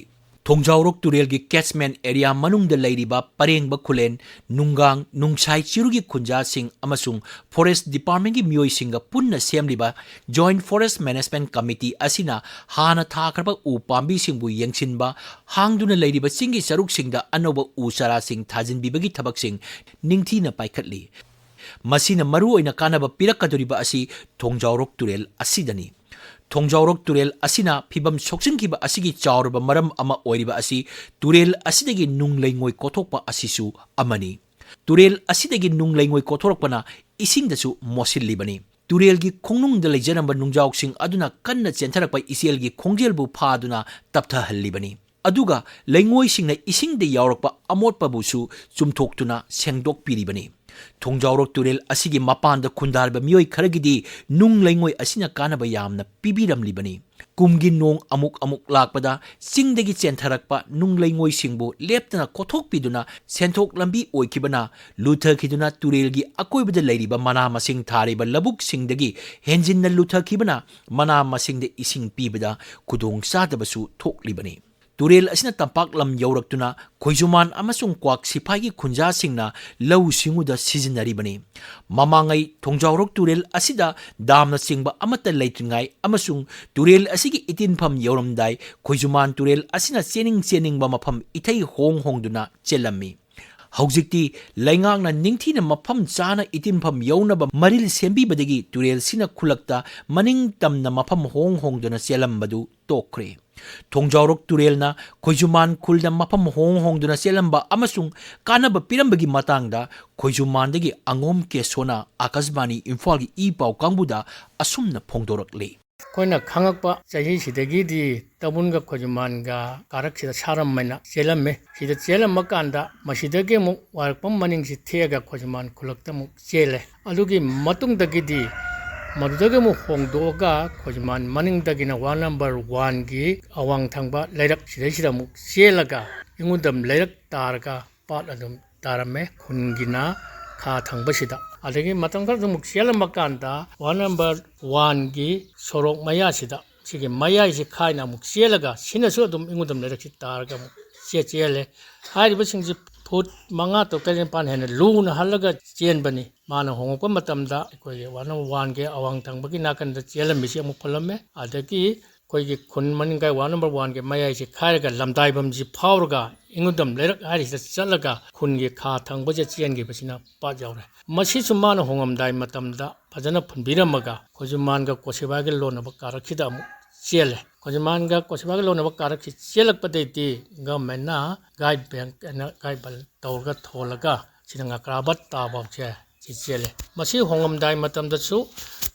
ꯊꯣꯡꯖꯥꯎꯔꯣꯛ ꯇꯨꯔꯦꯜꯒꯤ ꯀꯦꯠꯁꯃꯦꯟ ꯑꯦꯔꯤꯌꯥ ꯃꯅꯨꯡꯗ ꯂꯩꯔꯤꯕ ꯄꯔꯦꯡꯕ ꯈꯨꯂꯦꯟ, ꯅꯨꯡꯒꯥꯡ, ꯅꯨꯡꯁꯥꯏ ꯆꯤꯔꯨꯒꯤ ꯈꯨꯟꯖꯥꯁꯤꯡ ꯑꯃꯁꯨꯡ ꯐꯣꯔꯦꯁ ꯗꯤꯄꯥꯔꯠꯃꯦꯟꯒꯤ ꯃꯤꯑꯣꯏꯁꯤꯡꯒ ꯄꯨꯟꯅ ꯁꯦꯝꯂꯤꯕ ꯖꯣꯏꯟꯠ ꯐꯣꯔꯦꯁ ꯃꯦꯅꯦꯖꯃꯦꯟꯠ ꯀꯃꯤꯇꯤ ꯑꯁꯤꯅ ꯍꯥꯟꯅ ꯊꯥꯈ꯭ꯔꯕ ꯎ ꯄꯥꯝꯕꯤꯁꯤꯡꯕꯨ ꯌꯦꯡꯁꯤꯟꯕ, ꯍꯥꯡꯗꯨꯅ ꯂꯩꯔꯤꯕ ꯆꯤꯡꯒꯤ ꯆꯔꯨꯛꯁꯤꯡꯗ ꯑꯅꯧꯕ ꯎ ꯆꯥꯔꯥꯁꯤꯡ ꯊꯥꯖꯤꯟꯕꯤꯕꯒꯤ ꯊꯕꯛꯁꯤꯡ ꯅꯤꯡꯊꯤꯅ ꯄꯥꯏꯈꯠꯂꯤ꯫ ꯃꯁꯤꯅ ꯃꯔꯨꯑꯣꯏꯅ ꯀꯥꯟꯅꯕ ꯄꯤꯔꯛꯀꯗꯧꯔꯤꯕ ꯑꯁꯤ ꯊꯣꯡꯖꯥꯎꯔꯣꯛ ꯇꯨꯔꯦꯜ ꯑꯁꯤꯗꯅꯤ꯫ ꯊꯣꯡꯖꯥꯎꯔꯣꯛ ꯇꯨꯔꯦꯜ ꯑꯁꯤꯅ ꯐꯤꯕꯝ ꯁꯣꯛꯆꯤꯟꯈꯤꯕ ꯑꯁꯤꯒꯤ ꯆꯥꯎꯔꯕ ꯃꯔꯝ ꯑꯃ ꯑꯣꯏꯔꯤꯕ ꯑꯁꯤ ꯇꯨꯔꯦꯜ ꯑꯁꯤꯗꯒꯤ ꯅꯨꯡ ꯂꯩꯉꯣꯏ ꯀꯣꯊꯣꯛꯄ ꯑꯁꯤꯁꯨ ꯑꯃꯅꯤ꯫ ꯇꯨꯔꯦꯜ ꯑꯁꯤꯗꯒꯤ ꯅꯨꯡ ꯂꯩꯉꯣꯏ ꯀꯣꯊꯣꯔꯛꯄꯅ ꯏꯁꯤꯡꯗꯁꯨ ꯃꯣꯠꯁꯤꯜꯂꯤꯕꯅꯤ꯫ ꯇꯨꯔꯦꯜꯒꯤ ꯈꯣꯡꯅꯨꯡꯗ ꯂꯩꯖꯔꯝꯕ ꯅꯨꯡꯖꯥꯎꯁꯤꯡ ꯑꯗꯨꯅ ꯀꯟꯅ ꯆꯦꯟꯊꯔꯛꯄ ꯏꯆꯦꯜꯒꯤ ꯈꯣꯡꯖꯦꯜꯕꯨ ꯐꯥꯗꯨꯅ ꯇꯞꯊꯍꯜꯂꯤꯕꯅꯤ꯫ ꯑꯗꯨꯒ ꯂꯩꯉꯣꯏꯁꯤꯡꯅ ꯏꯁꯤꯡꯗ ꯌꯥꯎꯔꯛꯄ ꯑꯃꯣꯠꯄꯕꯨꯁꯨ ꯆꯨꯝꯊꯣꯛꯇꯨꯅ ꯁꯦꯡꯗꯣꯛꯄꯤꯔꯤꯕꯅꯤ꯫ ꯊꯣꯡꯖꯥꯎꯔꯣꯛ ꯇꯨꯔꯦꯜ ꯑꯁꯤꯒꯤ ꯃꯄꯥꯟꯗ ꯈꯨꯟꯗꯥꯔꯤꯕ ꯃꯤꯑꯣꯏ ꯈꯔꯒꯤꯗꯤ ꯅꯨꯡ ꯂꯩꯉꯣꯏ ꯑꯁꯤꯅ ꯀꯥꯟꯅꯕ ꯌꯥꯝꯅ ꯄꯤꯕꯤꯔꯝꯂꯤꯕꯅꯤ꯫ ꯀꯨꯝꯒꯤ ꯅꯣꯡ ꯑꯃꯨꯛ ꯑꯃꯨꯛ ꯂꯥꯛꯄꯗ ꯆꯤꯡꯗꯒꯤ ꯆꯦꯟꯊꯔꯛꯄ ꯅꯨꯡ ꯂꯩꯉꯣꯏꯁꯤꯡꯕꯨ ꯂꯦꯞꯇꯅ ꯀꯣꯊꯣꯛꯄꯤꯗꯨꯅ ꯁꯦꯟꯊꯣꯛ ꯂꯝꯕꯤ ꯑꯣꯏꯈꯤꯕꯅ, ꯂꯨꯊꯈꯤꯗꯨꯅ ꯇꯨꯔꯦꯜꯒꯤ ꯑꯀꯣꯏꯕꯗ ꯂꯩꯔꯤꯕ ꯃꯅꯥ ꯃꯁꯤꯡ ꯊꯥꯔꯤꯕ ꯂꯧꯕꯨꯛꯁꯤꯡꯗꯒꯤ ꯍꯦꯟꯖꯤꯟꯅ ꯂꯨꯊꯈꯤꯕꯅ ꯃꯅꯥ ꯃꯁꯤꯡꯗ ꯏꯁꯤꯡ ꯄꯤꯕꯗ ꯈꯨꯗꯣꯡ ꯆꯥꯗꯕꯁꯨ ꯊꯣꯛꯂꯤꯕꯅꯤ꯫ ꯇꯨꯔꯦꯜ ꯑꯁꯤꯅ ꯇꯝꯄꯥꯛ ꯂꯝ ꯌꯧꯔꯛꯇꯨꯅ ꯈꯣꯏꯖꯨꯃꯥꯟ ꯑꯃꯁꯨꯡ ꯀ꯭ꯋꯥꯛ ꯁꯤꯐꯥꯏꯒꯤ ꯈꯨꯟꯖꯥꯁꯤꯡꯅ ꯂꯧꯎ ꯁꯤꯡꯎꯗ ꯁꯤꯖꯤꯟꯅꯔꯤꯕꯅꯤ꯫ ꯃꯃꯥꯡꯉꯩ ꯊꯣꯡꯖꯥꯎꯔꯣꯛ ꯇꯨꯔꯦꯜ ꯑꯁꯤꯗ ꯗꯥꯝꯅꯆꯤꯡꯕ ꯑꯃꯠꯇ ꯂꯩꯇ꯭ꯔꯤꯉꯥꯏ ꯑꯃꯁꯨꯡ ꯇꯨꯔꯦꯜ ꯑꯁꯤꯒꯤ ꯏꯇꯤꯟꯐꯝ ꯌꯧꯔꯝꯗꯥꯏ ꯈꯣꯏꯖꯨꯃꯥꯟ ꯇꯨꯔꯦꯜ ꯑꯁꯤꯅ ꯆꯦꯟꯅꯤꯡ ꯆꯦꯟꯅꯤꯡꯕ ꯃꯐꯝ ꯏꯊꯩ ꯍꯣꯡ ꯍꯣꯡꯗꯨꯅ ꯆꯦꯜꯂꯝꯃꯤ꯫ ꯍꯧꯖꯤꯛꯇꯤ ꯂꯩꯉꯥꯛꯅ ꯅꯤꯡꯊꯤꯅ ꯃꯐꯝ ꯆꯥꯅ ꯏꯇꯤꯟꯐꯝ ꯌꯧꯅꯕ ꯃꯔꯤꯜ ꯁꯦꯝꯕꯤꯕꯗꯒꯤ ꯇꯨꯔꯦꯜꯁꯤꯅ ꯈꯨꯜꯂꯛꯇ ꯃꯅꯤꯡ ꯇꯝꯅ ꯃꯐꯝ ꯍꯣꯡ ꯍꯣꯡꯗꯨꯅ ꯆꯦꯜꯂꯝꯕꯗꯨ ꯇꯣꯛꯈ꯭ꯔꯦ꯫ ꯊꯣꯡꯖꯥꯎꯔꯣꯛ ꯇꯨꯔꯦꯜꯅ ꯈꯣꯏꯖꯨꯃꯥꯟ ꯈꯨꯜꯗ ꯃꯐꯝ ꯍꯣꯡ ꯍꯣꯡꯗꯨꯅ ꯆꯦꯜꯂꯝꯕ ꯑꯃꯁꯨꯡ ꯀꯥꯟꯅꯕ ꯄꯤꯔꯝꯕꯒꯤ ꯃꯇꯥꯡꯗ ꯈꯣꯏꯖꯨꯃꯥꯟꯗꯒꯤ ꯑꯉꯣꯝ ꯀꯦꯁꯣꯅ ꯑꯥꯀꯥꯁꯕꯥꯅꯤ ꯏꯝꯐꯥꯜꯒꯤ ꯏ ꯄꯥꯎ ꯀꯥꯡꯕꯨꯗ ꯑꯁꯨꯝꯅ ꯐꯣꯡꯗꯣꯔꯛꯂꯤ꯫ ꯑꯩꯈꯣꯏꯅ ꯈꯪꯉꯛꯄ ꯆꯍꯤꯁꯤꯗꯒꯤꯗꯤ ꯇꯥꯕꯨꯟꯒ ꯈꯣꯏꯖꯨꯃꯥꯟꯒ ꯀꯥꯔꯛꯁꯤꯗ ꯁꯥꯔꯝ ꯍꯥꯏꯅ ꯆꯦꯜꯂꯝꯃꯤ꯫ ꯁꯤꯗ ꯆꯦꯜꯂꯝꯕ ꯀꯥꯟꯗ ꯃꯁꯤꯗꯒꯤ ꯑꯃꯨꯛ ꯋꯥꯏꯔꯛꯄꯝ ꯃꯅꯤꯡꯁꯤ ꯊꯦꯛꯑꯒ ꯈꯣꯏꯖꯨꯃꯥꯟ ꯈꯨꯜꯂꯛꯇ ꯑꯃꯨꯛ ꯆꯦꯜꯂꯦ꯫ ꯑꯗꯨꯒꯤ ꯃꯇꯨꯡꯗꯒꯤꯗꯤ ꯃꯗꯨꯗꯒꯤ ꯑꯃꯨꯛ ꯍꯣꯡꯗꯣꯛꯑꯒ ꯈꯣꯏꯖꯨꯃꯥꯟ ꯃꯅꯤꯡꯗꯒꯤꯅ ꯋꯥꯔꯗ ꯅꯝꯕꯔ ꯋꯥꯟꯒꯤ ꯑꯋꯥꯡ ꯊꯪꯕ ꯂꯩꯔꯛ ꯁꯤꯗꯩꯁꯤꯗ ꯑꯃꯨꯛ ꯆꯦꯜꯂꯒ ꯏꯉꯨꯗꯝ ꯂꯩꯔꯛ ꯇꯥꯔꯒ ꯄꯥꯠ ꯑꯗꯨꯝ ꯇꯥꯔꯝꯃꯦ꯫ ꯈꯨꯟꯒꯤꯅ ꯈꯥ ꯊꯪꯕꯁꯤꯗ꯫ ꯑꯗꯒꯤ ꯃꯇꯝ ꯈꯔꯗ ꯑꯃꯨꯛ ꯆꯦꯜꯂꯝꯕ ꯀꯥꯟꯗ ꯋꯥꯔꯗ ꯅꯝꯕꯔ ꯋꯥꯟꯒꯤ ꯁꯣꯔꯣꯛ ꯃꯌꯥꯁꯤꯗ, ꯁꯤꯒꯤ ꯃꯌꯥꯏꯁꯤ ꯈꯥꯏꯅ ꯑꯃꯨꯛ ꯆꯦꯜꯂꯒ ꯁꯤꯅꯁꯨ ꯑꯗꯨꯝ ꯏꯉꯨꯗꯝ ꯂꯩꯔꯛꯁꯤ ꯇꯥꯔꯒ ꯑꯃꯨꯛ ꯆꯦ-, ꯆꯦꯜꯂꯦ꯫ ꯍꯥꯏꯔꯤꯕꯁꯤꯡꯁꯤ ꯐꯨꯠ ꯃꯉꯥ ꯇꯔꯨꯛ ꯇꯔꯦꯠ ꯅꯤꯄꯥꯟ ꯍꯦꯟꯅ ꯂꯨꯅ ꯍꯜꯂꯒ ꯆꯦꯟꯕꯅꯤ꯫ ꯃꯥꯅ ꯍꯣꯡꯉꯛꯄ ꯃꯇꯝꯗ ꯑꯩꯈꯣꯏꯒꯤ ꯋꯥꯔꯗ ꯅꯝꯕꯔ ꯋꯥꯟꯒꯤ ꯑꯋꯥꯡ ꯊꯪꯕꯒꯤ ꯅꯥꯀꯟꯗ ꯆꯦꯜꯂꯝꯃꯤꯁꯤ ꯑꯃꯨꯛ ꯐꯨꯜꯂꯝꯃꯦ꯫ ꯑꯗꯒꯤ ꯑꯩꯈꯣꯏꯒꯤ ꯈꯨꯟ ꯃꯅꯤꯡꯀꯥꯏ ꯋꯥꯔꯗ ꯅꯝꯕꯔ ꯋꯥꯟꯒꯤ ꯃꯌꯥꯏꯁꯤ ꯈꯥꯏꯔꯒ ꯂꯝꯗꯥꯏꯐꯝꯁꯤ ꯐꯥꯎꯔꯒ ꯏꯉꯨꯗꯝ ꯂꯩꯔꯛ ꯍꯥꯏꯔꯤꯁꯤꯗ ꯆꯠꯂꯒ ꯈꯨꯟꯒꯤ ꯈꯥ ꯊꯪꯕꯁꯦ ꯆꯦꯟꯈꯤꯕꯁꯤꯅ ꯄꯥꯠ ꯌꯥꯎꯔꯦ꯫ ꯃꯁꯤꯁꯨ ꯃꯥꯅ ꯍꯣꯡꯉꯝꯗꯥꯏ ꯃꯇꯝꯗ ꯐꯖꯅ ꯐꯨꯟꯕꯤꯔꯝꯃꯒ ꯈꯣꯏꯖꯨꯃꯥꯟꯒ ꯀꯣꯁꯤꯕꯥꯏꯒ ꯂꯣꯟꯅꯕ ꯀꯥꯔꯛꯁꯤꯗ ꯑꯃꯨꯛ ꯆꯦꯜꯂꯦ꯫ ꯈꯣꯏꯖꯨꯃꯥꯟꯒ ꯀꯣꯁꯤꯕꯥꯏꯒ ꯂꯣꯟꯅꯕ ꯀꯥꯔꯛꯁꯤ ꯆꯦꯜꯂꯛꯄꯗꯩꯗꯤ ꯒꯚꯔꯟꯃꯦꯟꯅ ꯒꯥꯏꯗ ꯕꯦꯡ ꯑꯅ ꯒꯥꯏꯗ ꯕꯟ ꯇꯧꯔꯒ ꯊꯣꯜꯂꯒ ꯁꯤꯗ ꯉꯀ꯭ꯔꯥꯕꯥꯗ ꯇꯥꯐꯥꯎꯁꯦ ꯆꯦꯜꯂꯦ꯫ ꯃꯁꯤ ꯍꯣꯡꯉꯝꯗꯥꯏ ꯃꯇꯝꯗꯁꯨ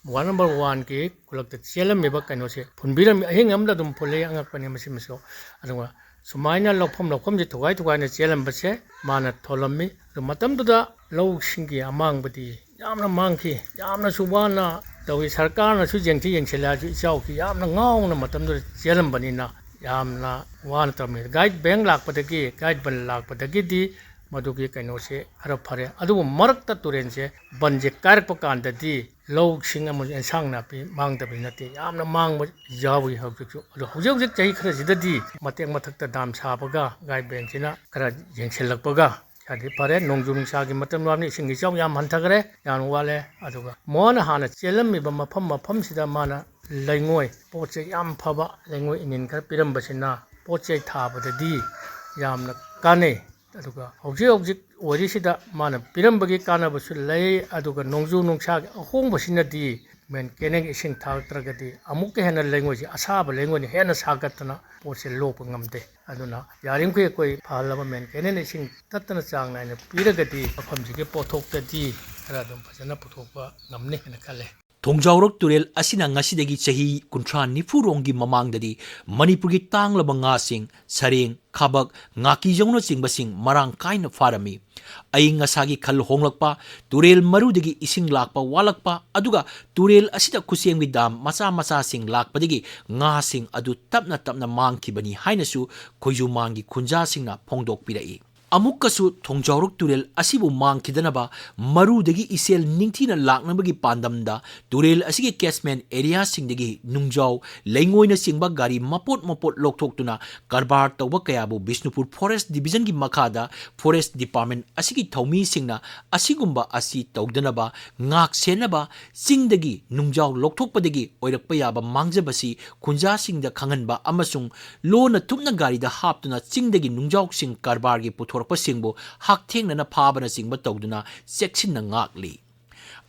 ꯋꯥꯔꯗ ꯅꯝꯕꯔ ꯋꯥꯟꯒꯤ ꯈꯨꯜꯂꯛꯇ ꯆꯦꯜꯂꯝꯃꯤꯕ ꯀꯩꯅꯣꯁꯦ ꯐꯨꯟꯕꯤꯔꯝꯃꯤ, ꯑꯍꯤꯡ ꯑꯃꯗ ꯑꯗꯨꯝ ꯐꯨꯜꯂꯤ, ꯑꯉꯛꯄꯅꯤ ꯃꯁꯤꯃꯁꯨ꯫ ꯑꯗꯨꯒ ꯁꯨꯃꯥꯏꯅ ꯂꯧꯐꯝ ꯂꯧꯐꯝꯁꯦ ꯊꯨꯒꯥꯏ ꯊꯨꯒꯥꯏꯅ ꯆꯦꯜꯂꯝꯕꯁꯦ ꯃꯥꯅ ꯊꯣꯜꯂꯝꯃꯤ꯫ ꯑꯗꯨ ꯃꯇꯝꯗꯨꯗ ꯂꯧꯁꯤꯡꯒꯤ ꯑꯃꯥꯡꯕꯗꯤ ꯌꯥꯝꯅ ꯃꯥꯡꯈꯤ, ꯌꯥꯝꯅꯁꯨ ꯋꯥꯅ ꯇꯧꯏ꯫ ꯁꯔꯀꯥꯔꯅꯁꯨ ꯌꯦꯡꯊꯤ ꯌꯦꯡꯁꯤꯜꯂꯛꯑꯁꯨ ꯏꯆꯥꯎꯁꯤ ꯌꯥꯝꯅ ꯉꯥꯎꯅ ꯃꯇꯝꯗꯨꯗ ꯆꯦꯜꯂꯝꯕꯅꯤꯅ ꯌꯥꯝꯅ ꯋꯥꯅ ꯇꯧꯔꯝꯃꯤ꯫ ꯒꯥꯏꯗ ꯕꯦꯡ ꯂꯥꯛꯄꯗꯒꯤ, ꯒꯥꯏꯗ ꯕꯟ ꯂꯥꯛꯄꯗꯒꯤꯗꯤ ꯃꯗꯨꯒꯤ ꯀꯩꯅꯣꯁꯦ ꯈꯔ ꯐꯔꯦ꯫ ꯑꯗꯨꯕꯨ ꯃꯔꯛꯇ ꯇꯨꯔꯦꯜꯁꯦ, ꯕꯟꯁꯦ ꯀꯥꯏꯔꯛꯄ ꯀꯥꯟꯗꯗꯤ ꯂꯧꯁꯤꯡ ꯑꯃꯁꯨꯡ ꯑꯦꯟꯁꯥꯡ ꯅꯥꯄꯤ ꯃꯥꯡꯗꯕꯗꯤ ꯅꯠꯇꯦ, ꯌꯥꯝꯅ ꯃꯥꯡꯕ ꯌꯥꯎꯏ ꯍꯧꯖꯤꯛꯁꯨ꯫ ꯑꯗꯣ ꯍꯧꯖꯤꯛ ꯍꯧꯖꯤꯛ ꯆꯍꯤ ꯈꯔꯁꯤꯗꯗꯤ ꯃꯇꯦꯛ ꯃꯊꯛꯇ ꯗꯥꯝ ꯁꯥꯕꯒ ꯒꯥꯏꯗ ꯕꯦꯡꯁꯤꯅ ꯈꯔ ꯌꯦꯡꯁꯤꯜꯂꯛꯄꯒ ꯈꯔꯗꯤ ꯐꯔꯦ꯫ ꯅꯣꯡꯖꯨ ꯅꯨꯡꯁꯥꯒꯤ ꯃꯇꯝ ꯂꯥꯛꯑꯕꯅꯤꯅ ꯏꯁꯤꯡ ꯏꯆꯥꯎ ꯌꯥꯝ ꯍꯟꯊꯈ꯭ꯔꯦ, ꯌꯥꯝ ꯋꯥꯠꯂꯦ꯫ ꯑꯗꯨꯒ ꯃꯥꯅ ꯍꯥꯟꯅ ꯆꯦꯜꯂꯝꯃꯤꯕ ꯃꯐꯝ ꯃꯐꯝꯁꯤꯗ ꯃꯥꯅ ꯂꯩꯉꯣꯏ, ꯄꯣꯠ ꯆꯩ ꯌꯥꯝ ꯐꯕ ꯂꯩꯉꯣꯏ ꯏꯅꯤꯟ ꯈꯔ ꯄꯤꯔꯝꯕꯁꯤꯅ ꯄꯣꯠ ꯆꯩ ꯊꯥꯕꯗꯗꯤ ꯌꯥꯝꯅ ꯀꯥꯟꯅꯩ꯫ ꯑꯗꯨꯒ ꯍꯧꯖꯤꯛ ꯍꯧꯖꯤꯛ ꯑꯣꯏꯔꯤꯁꯤꯗ ꯃꯥꯅ ꯄꯤꯔꯝꯕꯒꯤ ꯀꯥꯟꯅꯕꯁꯨ ꯂꯩ, ꯑꯗꯨꯒ ꯅꯣꯡꯖꯨ ꯅꯨꯡꯁꯥꯒꯤ ꯑꯍꯣꯡꯕꯁꯤꯅꯗꯤ ꯃꯦꯟ ꯀꯦꯅꯦꯜꯒꯤ ꯏꯁꯤꯡ ꯊꯥꯔꯛꯇ꯭ꯔꯒꯗꯤ ꯑꯃꯨꯛꯀ ꯍꯦꯟꯅ ꯂꯩꯉꯣꯏꯁꯤ, ꯑꯁꯥꯕ ꯂꯩꯉꯣꯏꯅ ꯍꯦꯟꯅ ꯁꯥꯒꯠꯇꯅ ꯄꯣꯠꯁꯦ ꯂꯣꯛꯄ ꯉꯝꯗꯦ꯫ ꯑꯗꯨꯅ ꯌꯥꯔꯤꯃꯈꯩ ꯑꯩꯈꯣꯏ ꯐꯍꯜꯂꯕ ꯃꯦꯟ ꯀꯦꯅꯦꯜ ꯏꯁꯤꯡ ꯇꯠꯇꯅ ꯆꯥꯡ ꯅꯥꯏꯅ ꯄꯤꯔꯒꯗꯤ ꯃꯐꯝꯁꯤꯒꯤ ꯄꯣꯠꯊꯣꯛꯇꯗꯤ ꯈꯔ ꯑꯗꯨꯝ ꯐꯖꯅ ꯄꯨꯊꯣꯛꯄ ꯉꯝꯅꯤ ꯍꯥꯏꯅ ꯈꯜꯂꯦ꯫ ꯊꯣꯡꯖꯥꯎꯔꯣꯛ ꯇꯨꯔꯦꯜ ꯑꯁꯤꯅ ꯉꯁꯤꯗꯒꯤ ꯆꯍꯤ ꯀꯨꯟꯊ꯭ꯔꯥ ꯅꯤꯐꯨ ꯔꯣꯝꯒꯤ ꯃꯃꯥꯡꯗꯗꯤ ꯃꯅꯤꯄꯨꯔꯒꯤ ꯇꯥꯡꯂꯕ ꯉꯥꯁꯤꯡ, ꯁꯔꯦꯡ, ꯈꯥꯕꯛ, ꯉꯥꯀꯤꯖꯧꯅꯆꯤꯡꯕꯁꯤꯡ ꯃꯔꯥꯡ ꯀꯥꯏꯅ ꯐꯥꯔꯝꯃꯤ꯫ ꯑꯏꯪ ꯑꯁꯥꯒꯤ ꯈꯜ ꯍꯣꯡꯂꯛꯄ, ꯇꯨꯔꯦꯜ ꯃꯔꯨꯗꯒꯤ ꯏꯁꯤꯡ ꯂꯥꯛꯄ ꯋꯥꯠꯂꯛꯄ, ꯑꯗꯨꯒ ꯇꯨꯔꯦꯜ ꯑꯁꯤꯗ ꯈꯨꯠꯁꯦꯝꯒꯤ ꯗꯥꯝ ꯃꯆꯥ ꯃꯆꯥꯁꯤꯡ ꯂꯥꯛꯄꯗꯒꯤ ꯉꯥꯁꯤꯡ ꯑꯗꯨ ꯇꯞꯅ ꯇꯞꯅ ꯃꯥꯡꯈꯤꯕꯅꯤ ꯍꯥꯏꯅꯁꯨ ꯈꯣꯏꯖꯨꯃꯥꯡꯒꯤ ꯈꯨꯟꯖꯥꯁꯤꯡꯅ ꯐꯣꯡꯗꯣꯛꯄꯤꯔꯛꯏ꯫ ꯑꯃꯨꯛꯀꯁꯨ ꯊꯣꯡꯖꯥꯎꯔꯣꯛ ꯇꯨꯔꯦꯜ ꯑꯁꯤꯕꯨ ꯃꯥꯡꯈꯤꯗꯅꯕ ꯃꯔꯨꯗꯒꯤ ꯏꯆꯦꯜ ꯅꯤꯡꯊꯤꯅ ꯂꯥꯛꯅꯕꯒꯤ ꯄꯥꯟꯗꯝꯗ ꯇꯨꯔꯦꯜ ꯑꯁꯤꯒꯤ catchment areaꯁꯤꯡꯗꯒꯤ ꯅꯨꯡꯖꯥꯎ, ꯂꯩꯉꯣꯏꯅꯆꯤꯡꯕ ꯒꯥꯔꯤ ꯃꯄꯣꯠ ꯃꯄꯣꯠ ꯂꯧꯊꯣꯛꯇꯨꯅ ꯀꯔꯕꯥꯔ ꯇꯧꯕ ꯀꯌꯥꯕꯨ ꯕꯤꯁꯅꯨꯄꯨꯔ Forest Divisionꯒꯤ ꯃꯈꯥꯗ Forest Department ꯑꯁꯤꯒꯤ ꯊꯧꯃꯤꯁꯤꯡꯅ ꯑꯁꯤꯒꯨꯝꯕ ꯑꯁꯤ ꯇꯧꯗꯅꯕ ꯉꯥꯛ ꯁꯦꯟꯅꯕ, ꯆꯤꯡꯗꯒꯤ ꯅꯨꯡꯖꯥꯎ ꯂꯧꯊꯣꯛꯄꯗꯒꯤ ꯑꯣꯏꯔꯛꯄ ꯌꯥꯕ ꯃꯥꯡꯖꯕꯁꯤ ꯈꯨꯟꯖꯥꯁꯤꯡꯗ ꯈꯪꯍꯟꯕ ꯑꯃꯁꯨꯡ ꯂꯣꯟꯅ ꯊꯨꯞꯅ ꯒꯥꯔꯤꯗ ꯍꯥꯞꯇꯨꯅ ꯆꯤꯡꯗꯒꯤ ꯅꯨꯡꯖꯥꯎꯁꯤꯡ ꯀꯔꯕꯥꯔꯒꯤ ꯄꯨꯊꯣꯔꯛꯄꯁꯤꯡꯕꯨ ꯍꯛꯊꯦꯡꯅꯅ ꯐꯥꯕꯅꯆꯤꯡꯕ ꯇꯧꯗꯨꯅ ꯆꯦꯛꯁꯤꯟꯅ ꯉꯥꯛꯂꯤ꯫